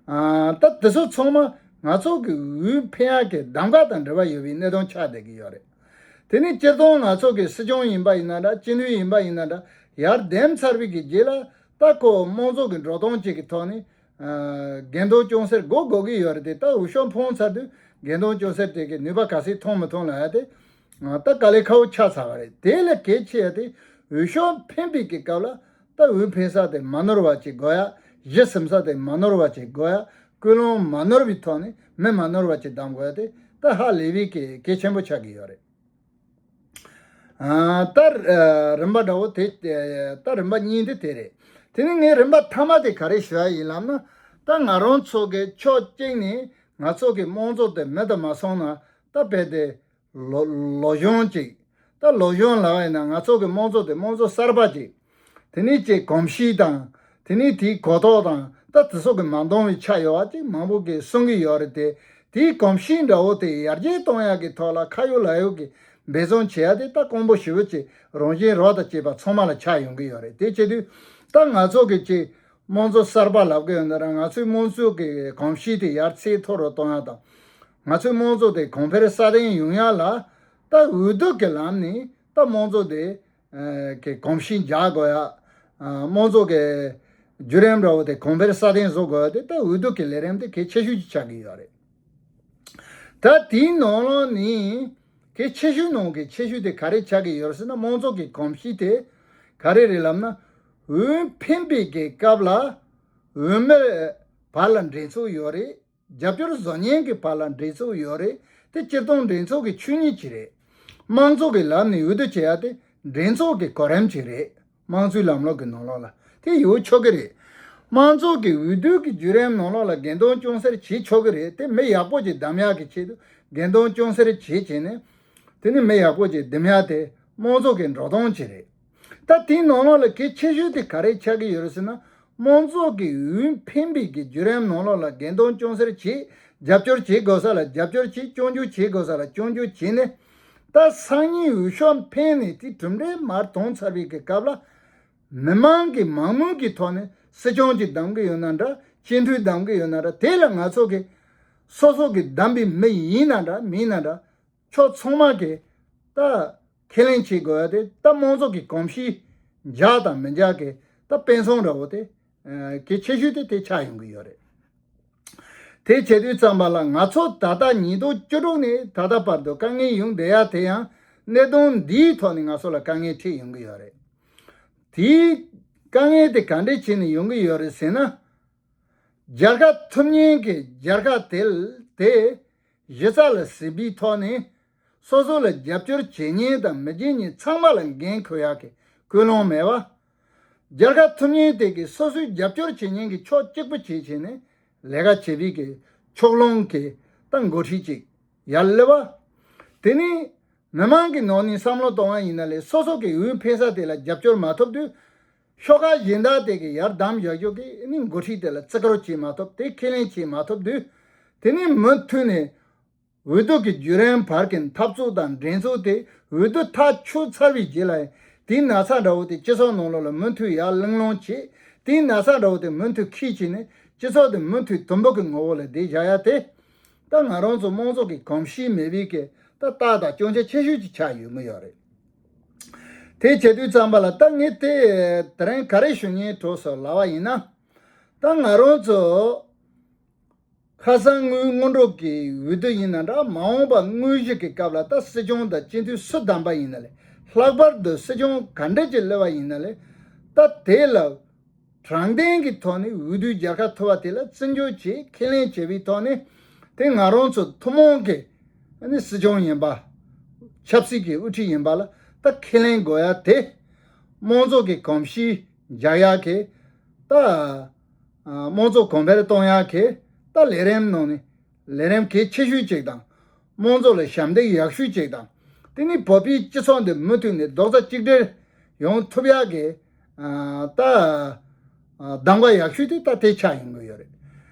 ཨ། ད་དེ་ཚོ་ཚང་མ་ང་ཚོ་གི་འོས་འཕེན་ཡག་གི་གདམ་ག་དང་འབྲེལ་བ་ཡོད་པའི་གནད་དོན་ཆགས་བསྡད་ཀྱི་ཡོད་རེད། དེ་ནི་སྤྱིར་བཏང་ང་ཚོ་གི་སྲིད་སྐྱོང་ཡིན་པ་ཡིན་ན་འདྲ། སྤྱི་འཐུས་ཡིན་པ་ཡིན་ན་འདྲ། ཡར་འདེམས་ཚར་བའི་གི་རྗེས་ལ་ད་ཁོ་དམངས་གཙོ་གི་འགྲོ་སྟངས་ཅིག་གི་ཐོག་ནས། ཨ། འགལ་ཟླ་ཅུང་ཟད་འགོག་དགོས་ཀྱི་ཡོད་རེད་དེ། ད་འོས་ཤོག་འཕངས་ཚར་དུས་འགལ་ཟླ་ཅུང་ཟད་དེ་གི་ནུས་པ་ག་ཚོད་ཐོན་མི་ཐོན་ལབ་ཡག་དེ། ཨ། ད་དཀའ་ལས་ཁག་པོ་ཆགས་ཚར་བ་རེད། དེ་ལས་གལ་ཆེ་ཡག་དེ་འོས་ཤོག་འཕེན་པའི་གི་སྐབས་ལ་ད་འོས་འཕེན་ས་དེ་མ་ནོར་བ་ཅིག་དགོས་ཡག་གཞི་ཟིན་ས་དེ་མ་ནོར་བ་ཅིག་དགོས་ཡག་ཀུན་སློང་མ་ནོར་བའི་ཐོག་ནས་མི་མ་ནོར་བ་ཅིག་གདམ་དགོས་ཡག་དེ་ད་ཧ་ལས་པའི་གི་གལ་ཆེན་པོ་ཆགས་ཀྱི་ཡོད་རེད། ཨ། ད་རིམ་པ་འདྲ་བོ་དེ། ད་རིམ་པ་གཉིས་དེ་དེ་རེད། དེ་ནས་ངས་རིམ་པ་མཐའ་མ་དེ་ག་རེ་ཞུ་ཡག་ཡིན་ལབ་ན། ད་ང་རང་ཚོ་གི་ཕྱོགས་གཅིག་ནས་ང་ཚོ་གི་དམངས་གཙོ་དེ་མེད་དུ་མ་སོང་ན། ད་རྦད་དེ་ལོ་ལོ་གཞོན་ཅིག་ད་ལོ་གཞོན་ལབ་པ་ཡིན་ན་ང་ཚོ་གི་དམངས་གཙོ་དེ་དམངས་གཙོ་གསར་པ་ཅིག་དེ་ནས་ཅིག་གོམས་གཤིས་དང་། དེ་ནས་དེའི་གོ་རྟོགས་དང་། ད་དེ་ཚོ་གི་མ་འདང་བའི་ཆ་ཡོད་པ་ཅིག་མང་པོ་གིས་གསུང་གི་ཡོད་རེད་དེ། དེའི་གོམས་གཤིས་འདྲ་བོ་དེ་ཡར་རྒྱས་གཏོང་ཡག་གི་ཐོག་ལ་ཁ་ཡོད་ལག་ཡོད་ཀྱི་འབད་བརྩོན་བྱེད་ཡག་དེ་ད་དཀོན་པོ་ཞེ་པོ་ཅིག་རང་བཞིན་རོ་དང་བཅས་པ་ཚང་མ་ལ་ཆགས་ཡོང་གི་ཡོད་རེད། དེ་བྱེད་དུས་ད་ང་ཚོ་གི་ཅིག་དམངས་གཙོ་གསར་པ་ལབ་གི་ཡོད་ན་ར། ང་ཚོའི་དམངས་གཙོ་གི་གོམས་གཤིས་དེ་ཡར་ཚད་མཐོ་རུ་གཏོང་ཡག་དང་། ང་ཚོའི་དམངས་གཙོ་དེ་གོང་འཕེལ་སྲ་བརྟན་ཡོང་ཡག་ལ། ད་འོས་བསྡུ་གི་ལམ་ནས་ད་དམངས་གཙོ་དེ་ཨ། གི་གོམས་གཤིས་འཇགས་དགོས་ཡག་ཨ། དམངས་གཙོ་གི་བརྒྱུད་རིམ་འདྲ་བོ་དེ་གོང་འཕེལ་སྲ་བརྟན་བཟོ་དགོས་ཡག་དེ་ད་འོས་བསྡུ་གི་ལས་རིམ་དེ་གལ་ཆེ་ཤོས་ཅིག་ཆགས་ཀྱི་ཡོད་རེད། ད་དེའི་ནང་ལོགས་ནས་གལ་ཆེ་ཤོས་ནང་གི་ཆེ་ཤོས་དེ་ག་རེ་ཆགས་ཀྱི་ཡོད་རེད་ཟེར་ན། དམངས་གཙོ་གི་གོམས་གཤིས་དེ་ག་རེ་རེད་ལབ་ན། འོས་འཕེན་པའི་གི་སྐབས་ལ་འོས་མིར་བར་ལ་འགྲན་ཚུགས་ཡོད་རེད། རྒྱབ་སྐྱོར་བཟོ་མཁན་གྱི་བར་ལ་འགྲན་ཚུགས་ཡོད་རེད། དེ་སྤྱིར་བཏང་འགྲན་ཚུགས་ཀྱི་ཆོས་ཉིད་ཅིག་རེད། དམངས་གཙོ་གི་ལམ་ནས་འོས་བསྡུ་བྱེད་ཡག་དེ་འགྲན་ཚུགས་ཀྱི་གོ་རིམ་ཅིག་རེད། དམངས་གཙོའི་ལམ་ལུགས་ཀྱི་ནང་ལོགས་ལ་དེ་ཡོད་ཆོག་གི་རེད། དམངས་གཙོ་གི་འོས་བསྡུ་གི་བརྒྱུད་རིམ་ནང་ལོགས་ལ་འགལ་ཟླ་ཅུང་ཟད་བྱེད་ཆོག་གི་རེད། དེ་མི་ཡག་པོ་ཅིག་གདམ་ཡག་གི་ཆེད་དུ་འགལ་ཟླ་ཅུང་ཟད་བྱེད་བྱས་ནས། དེ་ནི་མི་ཡག་པོ་ཅིག་འདེམས་ཡག་དེ་དམངས་གཙོ་གི་འགྲོ་སྟངས་ཅིག་རེད། ད་དེའི་ནང་ལོགས་ལ་གལ་ཆེ་ཤོས་དེ་ག་རེ་ཆགས་ཀྱི་ཡོད་རེད་ཟེར་ན། དམངས་གཙོ་གི་འོས་འཕེན་པའི་གི་བརྒྱུད་རིམ་ནང་ལོགས་ལ་འགལ་ཟླ་ཅུང་ཟད་བྱེད། རྒྱབ་སྐྱོར་བྱེད་དགོས་ས་ལ་རྒྱབ་སྐྱོར་བྱེད། སྐྱོན་བརྗོད་བྱེད་དགོས་ས་ལ་སྐྱོན་བརྗོད་བྱེད་ནས། ད་སང་ཉིན་འོས་ཤོག་འཕེན་ནས་དེ་གྲུབ་འབྲས་མར་ཐོན་ཚར་བའི་གི་སྐབས་ལ། མི་མང་གི་མང་མོས་ཀྱི་ཐོག་ནས་སྲིད་སྐྱོང་ཅིག་གདམ་གི་ཡོད་ན་འདྲ། སྤྱི་འཐུས་གདམ་གི་ཡོད་ན་འདྲ། དེ་ལ་ང་ཚོ་གི་སོ་སོ་གི་གདམ་པའི་མི་ཡིན་ན་འདྲ་མིན་ན་འདྲ། ཕྱོགས་ཚང་མ་གིས་ད་ཁས་ལེན་བྱེད་དགོས་ཡ་དེ། ད་དམངས་གཙོ་གི་གོམས་གཤིས་འཇགས་དང་མི་འཇགས་ཀྱི་ད་དཔེ་མཚོན་འདྲ་བོ་དེ། ཨ། གལ་ཆེ་ཤོས་དེ་དེ་ཆགས་ཡོང་གི་ཡོད་རེད། དེ་བྱེད་དུས་ཙམ་པ་ལ་ང་ཚོ་ད་ལྟ་ཉིས་སྟོང་བཅུ་དྲུག་ནས་ད་ལྟ་བར་དུ་དཀའ་ངལ་ཡོང་བསྡད་ཡ་དེ་ཡང་གནད་དོན་འདིའི་ཐོག་ནས་ང་ཚོ་ལ་དཀའ་ངལ་འཕྲད་ཡོང་གི་ཡོད་རེད། དེའི་དཀའ་ངལ་དེ་ག་འདྲས་བྱས་ནས་ཡོང་གི་ཡོད་རེད་ཟེར་ན། རྒྱལ་ཁ་ཐོབ་མཁན་གྱི་རྒྱལ་ཁ་དེ་དེ་གཞི་རྩ་ལ་ཟིན་པའི་ཐོག་ནས། སོ་སོ་ལ་རྒྱབ་སྐྱོར་བྱེད་མཁན་དང་མི་བྱེད་མཁན་ཚང་མ་ལ་འགན་འཁུར་ཡག་གི་ཀུན་སློང་མེད་པ། རྒྱལ་ཁ་ཐོབ་མཁན་དེ་གིས་སོ་སོའི་རྒྱབ་སྐྱོར་བྱེད་མཁན་གྱི་ཕྱོགས་གཅིག་པུ་བྱེད་བྱས་ནས་ལས་ཀ་བྱེད་པའི་གི་ཕྱོགས་ལྷུང་གི་ད་འགོ་ཁྲིད་ཅིག་ཡར་སླེབས་པ། དེ་ནས་མི་མང་གི་ནང་ནས་བསམ་བློ་གཏོང་བ་ཡིན་ན་ལས་སོ་སོ་གི་འོས་འཕེན་ས་དེ་ལ་རྒྱབ་སྐྱོར་མ་ཐོབ་དུས། ཤོག་ཁག་གཞན་དག་དེ་གི་ཡར་བདམས་བཞག་རྒྱུ་གི་ནི་འགོ་ཁྲིད་དེ་ལ་བརྩི་བཀུར་བྱེད་མ་ཐུབ། དེ་ཁས་ལེན་བྱེད་མ་ཐུབ་དུས། དེ་ནི་མུ་མཐུད་ནས་འོས་བསྡུ་གི་བརྒྱུད་རིམ་བར་གྱི་འཐབ་རྩོད་དང་འགྲན་རྩོད་དེ་འོས་བསྡུ་ཐག་ཆོད་ཚར་བའི་རྗེས་ལ་ཡང་དེའི་ན་ཚ་འདྲ་བོ་དེ་སྤྱི་ཚོགས་ནང་ལོགས་ལ་མུ་མཐུད་ཡར་གླེང་སློང་བྱེད། དེའི་ན་ཚ་འདྲ་བོ་དེ་མུ་མཐུད་འཁྱེར་བྱས་ནས་སྤྱི་ཚོགས་དེ་མུ་མཐུད་དུམ་བུ་གི་ངོ་བོ་ལ་བསྡད་བཞག་ཡ་དེ། ད་ང་རང་ཚོ་དམངས་གཙོ་གི་གོམས་གཤིས་མེད་པའི་གི་ད་རྟགས་དང་སྐྱོན་ཆ་ཆེ་ཤོས་ཅིག་ཆགས་ཡོད་མི་ཡོད་རེད། དེ་བྱེད་དུས་ཙམ་པ་ལ་ད་ངས་དེ་དེ་རིང་ག་རེ་ཞུ་སྙིང་འདོད་སོང་ལབ་པ་ཡིན་ན། ད་ང་རང་ཚོ་ཁ་སང་དངུལ་སྔོན་འགྲོ་གི་འོས་བསྡུ་ཡིན་ན་འདྲ། མ་འོངས་པ་དངོས་གཞི་གི་སྐབས་ལ་ད་སྲིད་སྐྱོང་དང་སྤྱི་འཐུས་སུ་བདམས་པ་ཡིན་ན་ལས། ལྷག་པར་དུ་སྲིད་སྐྱོང་ག་འདྲ་ཅིག་སླེབས་པ་ཡིན་ན་ལས། ད་དེ་ལ་དྲང་བདེན་གྱི་ཐོག་ནས་འོས་བསྡུའི་རྒྱལ་ཁ་ཐོབ་པ་དེ་ལ་བརྩི་འཇོག་བྱེད། ཁས་ལེན་བྱེད་པའི་ཐོག་ནས་དེ་ང་རང་ཚོ་ཐུན་མོང་གི་ཨ་ནི་སྲིད་སྐྱོང་ཡིན་པ། ཆབ་སྲིད་ཀྱི་དབུ་ཁྲིད་ཡིན་པ་ལ་ད་ཁས་ལེན་དགོས་ཡ་དེ། དམངས་གཙོ་གི་གོམས་གཤིས་འཇགས་ཡ་གི་ད་ཨ་དམངས་གཙོ་གོང་འཕེལ་གཏོང་ཡ་གི་ད་ལས་རིམ་ནང་ནས་ལས་རིམ་གལ་ཆེ་ཤོས་ཅིག་དང་། དམངས་གཙོ་ལ་ཞབས་འདེགས་ཡག་ཤོས་ཅིག་དང་། དེ་ནི་བོད་པའི་སྤྱི་ཚོགས་འདི་མུ་མཐུད་ནས་རྡོག་རྩ་གཅིག་སྒྲིལ་ཡོང་ཐུབ་ཡག་གི་ཨ་ད་ཨ་གདམ་ག་ཡག་ཤོས་དེ་ད་དེ་ཆགས་ཡོང་གི་ཡོད་རེད།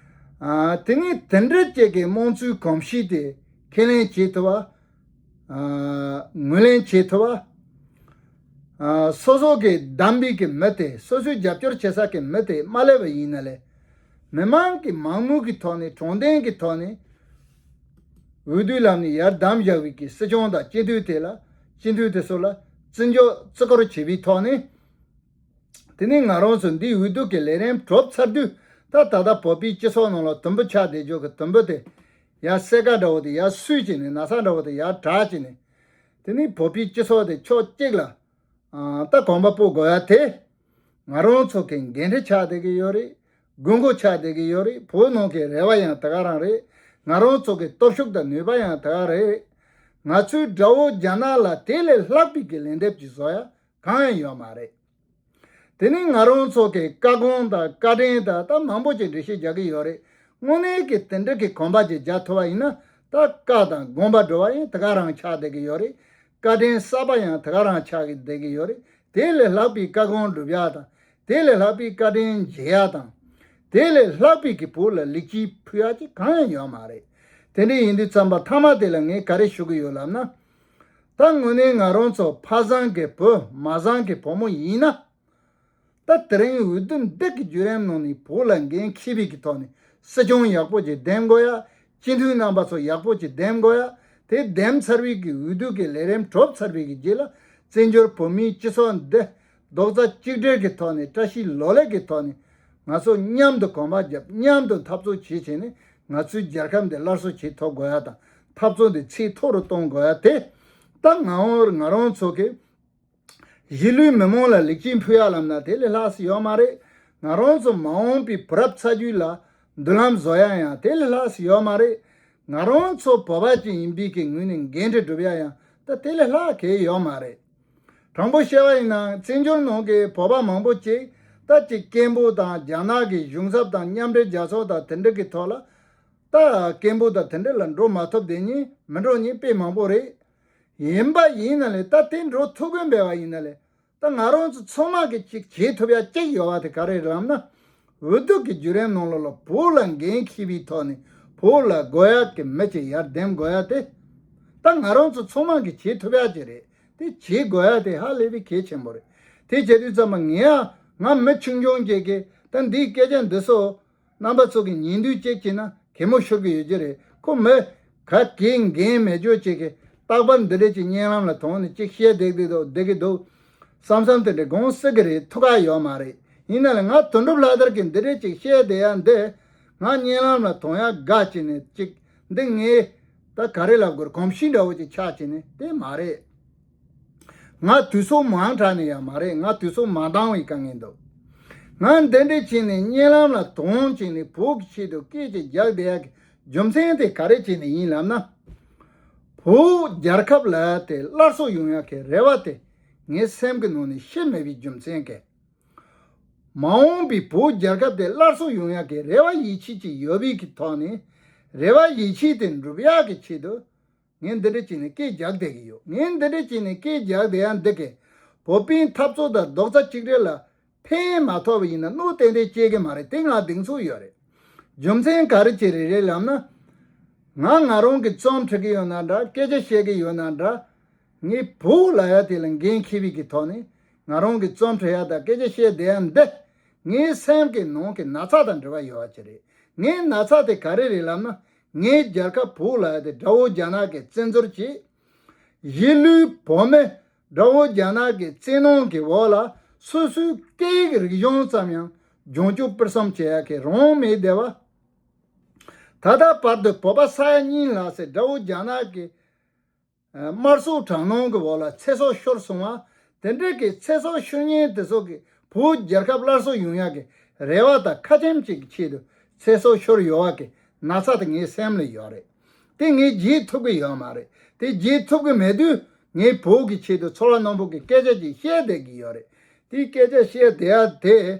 ཨ་དེ་ནི་དེ་འདྲ་ཅིག་གི་དམངས་གཙོའི་གོམས་གཤིས་དེ་ཁས་ལེན་བྱེད་ཐུབ་པ། ཨ་ངོས་ལེན་བྱེད་ཐུབ་པ། ཨ་སོ་སོ་གི་བདམས་པའི་གི་མི་དེ། སོ་སོའི་རྒྱབ་སྐྱོར་བྱེད་ས་གི་མི་དེ་མ་སླེབས་པ་ཡིན་ན་ལས། མི་མང་གི་མང་མོས་ཀྱི་ཐོག་ནས། དྲང་བདེན་གྱི་ཐོག་ནས་འོས་བསྡུའི་ལམ་ནས་ཡར་བདམས་བཞག་པའི་གི་སྲིད་སྐྱོང་དང་སྤྱི་འཐུས་དེ་ལ། སྤྱི་འཐུས་དེ་ཚོ་ལ་བརྩི་འཇོག་བརྩི་བཀུར་བྱེད་པའི་ཐོག་ནས། དེ་ནས་ང་རང་ཚོ་འདིའི་འོས་བསྡུ་གི་ལས་རིམ་གྲུབ་ཚར་དུས། ད་ད་ལྟ་བོད་པའི་སྤྱི་ཚོགས་ནང་ལ་དུམ་བུ་ཆགས་བསྡད་རྒྱུ་གི་དུམ་བུ་དེ་ཡར་སེར་ཀ་འདྲ་བོ་དེ་ཡར་བསུས་བྱས་ནས། ན་ཚ་འདྲ་བོ་དེ་ཡར་དྲག་བྱས་ནས། དེ་ནས་བོད་པའི་སྤྱི་ཚོགས་དེ་ཕྱོགས་གཅིག་ལ་ཨ་ད་གོམ་པ་སྤོ་དགོས་ཡ་དེ། ང་རང་ཚོ་གི་འགན་འཁྲི་ཆགས་བསྡད་ཀྱི་ཡོད་རེད། དགོས་མཁོ་ཆགས་བསྡད་ཀྱི་ཡོད་རེད། བོད་ནང་གི་རེ་བ་ཡང་དེ་ག་རང་རེད། ང་རང་ཚོ་གི་སྟོབས་ཤུགས་དང་ནུས་པ་ཡང་དེ་ག་རེད། ང་ཚོའི་དགྲ་བོ་རྒྱ་ནག་ལ་དེ་ལས་ལྷག་པའི་གི་ལན་འདེབས་ཅིག་བཟོ་ཡ་གང་ཡང་ཡོད་མ་རེད། དེ་ནས་ང་རང་ཚོ་གི་བཀའ་དགོངས་དང་བཀའ་དྲིན་དང་ད་མང་པོ་ཅིག་འགྲེལ་བཤད་རྒྱག་གི་ཡོད་རེད། དངོས་གནས་ཀྱི་དེ་འདྲ་གི་གོམ་པ་ཅིག་རྒྱག་ཐུབ་པ་ཡིན་ན། ད་བཀའ་དང་དགོངས་པ་སྒྲུབ་པ་ཡང་དེ་ག་རང་ཆགས་བསྡད་ཀྱི་ཡོད་རེད། བཀའ་དྲིན་གསར་པ་ཡང་དེ་ག་རང་ཆགས་ཀྱི་བསྡད་ཀྱི་ཡོད་རེད། དེ་ལས་ལྷག་པའི་བཀའ་དགོངས་སྒྲུབ་ཡག་དང་། དེ་ལས་ལྷག་པའི་བཀའ་དྲིན་འཇལ་ཡག་དང་། དེ་ལས་ལྷག་པའི་གི་བོད་ལ་ལེགས་སྐྱེས་ཕུལ་ཡག་ཅིག་གང་ཡང་ཡོད་མ་རེད། དེ་འདྲ་ཡིན་དུས་ཙམ་པ་མཐའ་མ་དེ་ལ་ངས་ག་རེ་ཞུ་གི་ཡོད་ལབ་ན། ད་དངོས་གནས་ང་རང་ཚོ་ཕ་བཟང་གི་བུ། མ་བཟང་གི་བུ་མོ་ཡིན་ན། ད་དེ་རིང་འོས་བསྡུ་འདི་གི་བརྒྱུད་རིམ་ནང་ནས་བོད་ལ་འགན་འཁྱེར་བའི་གི་ཐོག་ནས་སྲིད་སྐྱོང་ཡག་པོ་ཅིག་འདེམས་དགོས་ཡ། སྤྱི་འཐུས་རྣམ་པ་ཚོ་ཡག་པོ་ཅིག་འདེམས་དགོས་ཡ། དེ་འདེམས་ཚར་བའི་གི་འོས་བསྡུ་གི་ལས་རིམ་གྲུབ་ཚར་བའི་གི་རྗེས་ལ། བཙན་བྱོལ་བོད་མིའི་སྤྱི་ཚོགས་འདི་རྡོག་རྩ་གཅིག་སྒྲིལ་གི་ཐོག་ནས། བཀྲ་ཤིས་ལོ་ལེགས་གི་ཐོག་ནས་ང་ཚོ་མཉམ་དུ་གོམ་པ་རྒྱབ། མཉམ་དུ་འཐབ་རྩོད་བྱེད་བྱས་ནས་ང་ཚོའི་རྒྱལ་ཁབ་འདི་སླར་གསོ་བྱེད་ཐུབ་དགོས་ཡ་དང་། འཐབ་རྩོད་འདི་ཚད་མཐོ་རུ་གཏོང་དགོས་ཡ་དེ། ད་ང་འོ་ང་རང་ཚོ་གི་གཞིས་ལུས་མི་མང་ལ་ལེགས་སྐྱེས་ཕུལ་ཡ་ལབ་ན་དེ་ལས་ལྷག་ས་ཡོད་མ་རེད། ང་རང་ཚོ་མ་འོངས་པའི་བུ་རབས་ཚ་རྒྱུད་ལ་མདུན་ལམ་བཟོ་ཡ་ཡང་དེ་ལས་ལྷག་ས་ཡོད་མ་རེད། ང་རང་ཚོ་བོད་པ་ཅིག་ཡིན་པའི་གི་ངོས་ནས་འགན་འཁྲི་སྒྲུབ་ཡ་ཡང་ད་དེ་ལས་ལྷག་གི་ཡོད་མ་རེད། དྲང་པོ་བཤད་པ་ཡིན་ན། བཙན་བྱོལ་ནང་གི་བོད་པ་མང་པོ་ཅིག་ད་ཅིག་སྐད་འབོད་དང་། རྒྱ་ནག་གི་གཞུང་ཚབ་དང་མཉམ་འབྲེལ་རྒྱལ་ཚོགས་དང་དེ་འདྲ་གི་ཐོག་ལ། ད་སྐད་འབོད་དང་དེ་འདྲ་ལ་འགྲོ་མ་ཐུབ་བསྡད་མཁན། མི་འགྲོ་མཁན་དཔེ་མང་པོ་རེད། ཡིན་པ་ཡིན་ན་ལས། ད་དེ་འགྲོ་ཐུབ་ཀྱི་མེད་པ་ཡིན་ན་ལས། ད་ང་རང་ཚོ་ཚང་མ་གིས་ཅིག་བྱེད་ཐུབ་ཡ་གཅིག་ཡོད་པ་དེ་ག་རེ་རེད་ལབ་ན། འོས་བསྡུ་གི་བརྒྱུད་རིམ་ནང་ལོགས་ལ་བོད་ལ་འགན་འཁྱེར་བའི་ཐོག་ནས་བོད་ལ་དགོས་ཡ་གི་མི་ཅིག་ཡར་འདེམས་དགོས་ཡ་དེ། ད་ང་རང་ཚོ་ཚང་མ་གིས་བྱེད་ཐུབ་ཡ་ཅིག་རེད། དེ་བྱེད་དགོས་ཡ་དེ་ཧ་ལས་པའི་གལ་ཆེན་པོ་རེད། དེ་བྱེད་དུས་ཙམ་པ་ངས་ཡ། ང་མི་ཆུང་ཆུང་ཅིག་གིས་ད་འདིའི་སྐད་ཆ་འདི་ཚོ་རྣམ་པ་ཚོ་གིས་ཉན་དུས་ཅིག་བྱས་ན་གད་མོ་ཤོར་གི་ཡོད་ཀྱི་རེད། ཁོ་མི་ག་གེ་འགན་མེད་ཅོ་ཅིག་གིས་རྟག་པར་འདི་འདྲ་ཅིག་བརྙན་ལམ་ལ་ཐོན་ནས་ཅིག་བཤད་བསྡད་ཀྱི་འདུག་བསྡད་ཀྱི་འདུག་བསམ་བསམ་དེ་འདྲ་དགོངས་སྲིད་ཀྱི་རེད། ཐུགས་ཁག་ཡོད་མ་རེད། ཡིན་ན་ལས་ང་དོན་གྲུབ་ལྷ་དར་གྱིས་འདི་འདྲ་ཅིག་བཤད་བསྡད་ཡ་འདི། ང་བརྙན་ལམ་ལ་ཐོན་ཡ་དགའ་བྱས་ནས་ཅིག་འདི་ངའི་ད་ག་རེ་ལབ་དགོས་རེད། གོམས་གཤིས་འདྲ་བོ་ཅིག་ཆགས་བྱས་ནས་དེ་མ་རེད། ང་དུས་ཚོད་མང་དྲགས་ནས་ཡང་མ་རེད། ང་དུས་ཚོད་མ་འདང་བའི་དཀའ་ངལ་འདུག་ང་འདི་འདྲ་བྱས་ནས་བརྙན་ལམ་ལ་དོན་བྱས་ནས་བོད་ཀྱི་ཆེད་དུ་སྐད་ཅིག་རྒྱག་བསྡད་ཡག་གི་རྒྱུ་མཚན་དེ་ག་རེ་བྱས་ནས་ཡིན་ལབ་ན། བོད་རྒྱལ་ཁབ་ལ་དེ་སླར་གསོ་ཡོང་ཡག་གི་རེ་བ་དེ་ངའི་སེམས་ཀྱི་ནང་ནས་ཤི་མེད་པའི་རྒྱུ་མཚན་གྱིས། མ་འོངས་པའི་བོད་རྒྱལ་ཁབ་དེ་སླར་གསོ་ཡོང་ཡག་གི་རེ་བ་ཡིད་ཆེས་ཅིག་ཡོད་པའི་གི་ཐོག་ནས། རེ་བ་ཡིད་ཆེས་དེ་འགྲུབ་ཡག་གི་ཆེད་དུ། ངས་འདི་འདྲ་བྱས་ནས་སྐད་རྒྱག་བསྡད་ཀྱི་ཡོད། ངས་འདི་འདྲ་བྱས་ནས་སྐད་རྒྱག་བསྡད་ཡ་འདི་གས་བོད་པའི་འཐབ་རྩོད་དང་རྡོག་རྩ་གཅིག་སྒྲིལ་ལ་ཕན་མ་ཐོགས་པ་ཡིན་ན་གནོད་ཏན་ཏན་སྐྱེལ་གི་མ་རེད། དེ་ང་གདེང་ཚོད་ཡོད་རེད། རྒྱུ་མཚན་ག་རེ་བྱས་རེད་རེད་ལབ་ན། ང་ང་རང་གི་རྩོམ་འབྲི་གི་ཡོད་ན་འདྲ། སྐད་ཆ་བཤད་གི་ཡོད་ན་འདྲ། ངས་བོད་ལབ་ཡ་དེ་ལ་འགན་འཁྱེར་བའི་གི་ཐོག་ནས་ང་རང་གི་རྩོམ་འབྲི་ཡ་དང་སྐད་ཆ་བཤད་བསྡད་ཡ་འདི། ངའི་སེམས་ཀྱི་ནང་གི་ན་ཚ་དང་འབྲེལ་བ་ཡོད་པ་ཅིག་རེད། ངའི་ན་ཚ་དེ་ག་རེ་རེད་ལབ་ན། ངའི་རྒྱལ་ཁབ་བོད་ལབ་ཡ་དེ་དགྲ་བོ་རྒྱ་ནག་གིས་བཙན་འཛུལ་བྱས། གཞིས་ལུས་བོད་མི་དགྲ་བོ་རྒྱ་ནག་གི་བཙན་གནོན་གྱི་འོག་ལ་སོ་སོའི་སྐད་ཡིག་རིག་གཞུང་ཙམ་ཡང་སྦྱོང་སྤྱོད་སྤེལ་གསུམ་བྱེད་ཡ་གི་རང་དབང་མེད་བསྡད་པ། ད་ལྟ་བར་དུ་བོད་པ་ས་ཡ་གཉིས་ལྷག་ཙམ་དགྲ་བོ་རྒྱ་ནག་གི་དམར་གསོད་དྲག་གནོན་གྱི་འོག་ལ་ཚེ་སྲོག་ཤོར་སོང་བ། དེ་འདྲ་གི་ཚེ་སྲོག་ཤོར་མཁན་དེ་ཚོ་གི་བོད་རྒྱལ་ཁབ་སླར་གསོ་ཡོང་ཡག་གི་རེ་བ་དང་ཁ་ཆེམས་ཅིག་གི་ཆེད་དུ་ཚེ་སྲོག་ཤོར་ཡོད་པ་གི་ན་ཚ་དེ་ངའི་སེམས་ལ་ཡོད་རེད། དེ་ངས་བརྗེད་ཐུབ་ཀྱི་ཡོད་མ་རེད། དེ་བརྗེད་ཐུབ་ཀྱི་མེད་དུས་ངས་བོད་ཀྱི་ཆེད་དུ་ཚོར་བ་རྣོན་པོ་གི་སྐད་ཆ་ཅིག་བཤད་བསྡད་ཀྱི་ཡོད་རེད། དེ་སྐད་ཆ་བཤད་བསྡད་ཡ་དེ།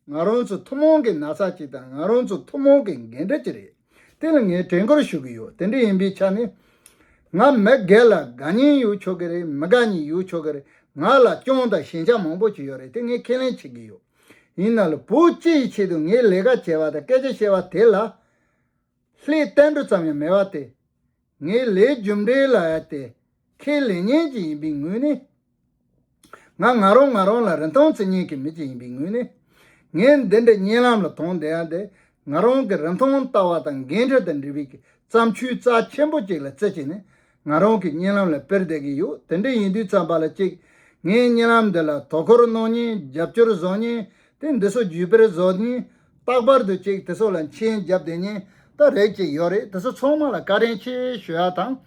ང་རང་ཚོ་ཐུན་མོང་གི་ན་ཚ་ཅིག་དང་ང་རང་ཚོ་ཐུན་མོང་གི་འགན་འཁྲི་ཅིག་རེད། དེ་ལ་ངས་དྲན་སྐུལ་ཞུ་གི་ཡོད། དེ་འདྲ་ཡིན་པའི་ཆ་ནས། ང་མི་སྒེར་ལ་དགའ་ཉེ་ཡོད་ཆོག་གི་རེད། མི་དགའ་ཉེ་ཡོད་ཆོག་གི་རེད། ང་ལ་སྐྱོན་དང་ཞན་ཆ་མང་པོ་ཅིག་ཡོད་རེད། དེ་ངས་ཁས་ལེན་བྱེད་ཀྱི་ཡོད། ཡིན་ན་ལ་བོད་སྤྱི་ཡི་ཆེད་དུ་ངས་ལས་ཀ་བྱས་པ་དང་སྐད་ཆ་བཤད་པ་དེ་ལ། ལྷད་ཏན་ཏན་ཙམ་ཡང་མེད་པ་དེ། ངའི་ལས་རྒྱུ་འབྲས་ལ་ཡ་དེ་ཁས་ལེན་མཁན་ཅིག་ཡིན་པའི་ངོས་ནས། ང་ང་རང་ང་རང་ལ་རིན་ཐང་བརྩི་མཁན་གྱི་མི་ཅིག་ཡིན་པའི་ངོས་ནས། ངས་འདི་འདྲའི་གཉིད་ལམ་ལ་དོང་བསྡད་ཡ་དེ། ང་རང་གི་རིན་ཐང་ལྟ་བ་དང་འགན་འཁྲི་དང་འབྲེལ་བའི་གི་བརྩམས་ཆོས་རྩ་ཆེན་པོ་ཅིག་ལ་བརྩི་བྱས་ནས་ང་རང་གི་གཉིད་ལམ་ལ་སྤེལ་བསྡད་ཀྱི་ཡོད། དེ་འདྲ་ཡིན་དུས་ཙམ་པ་ལ་ཅིག་ངའི་གཉིད་ལམ་འདི་ལ་དོ་ཁུར་གནང་མཁན། རྒྱབ་སྐྱོར་བཟོ་མཁན། དེ་འདི་ཚོ་བརྒྱུད་སྤེལ་བཟོ་མཁན། རྟག་པར་དུ་ཅིག་དེ་ཚོ་ལ་མཆན་རྒྱབ་བསྡད་མཁན་ད་རེ་ཅིག་ཡོད་རེད། དེ་ཚོ་ཚང་མ་ལ་བཀའ་དྲིན་ཆེ་ཞུ་ཡ་དང་།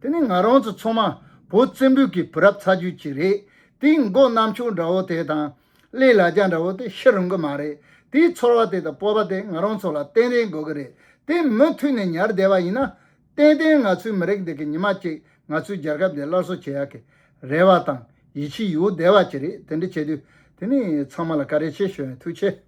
དེ་ནི་ང་རང་ཚོ་ཚང་མ་བོད་བཙན་པོའི་གི་བུ་རབས་ཚ་རྒྱུད་ཅིག་རེད། དེའི་མགོ་གནམ་མཆོག་འདྲ་བོ་དེ་དང་། གླེ་ལ་རྒྱ་འདྲ་བོ་དེ་ཤི་རུང་གི་མ་རེད། དེའི་ཚོར་བ་དེ་དང་སྤོབས་པ་དེ་ང་རང་ཚོ་ལ་ཏན་ཏན་དགོས་ཀྱི་རེད། དེ་མུ་མཐུད་ནས་ཉར་བསྡད་པ་ཡིན་ན། ཏན་ཏན་ང་ཚོའི་མི་རིགས་འདི་གི་ཉི་མ་གཅིག་ང་ཚོའི་རྒྱལ་ཁབ་འདི་སླར་གསོ་བྱེད་ཡག་གི་རེ་བ་དང་ཡིད་ཆེས་ཡོད་བསྡད་པ་ཅིག་རེད། དེ་འདྲ་བྱེད་དུས་དེ་ནི་ཚང་མ་ལ་བཀའ་དྲིན་ཆེ་ཞུ་ཡིན། ཐུགས་རྗེ་ཆེ།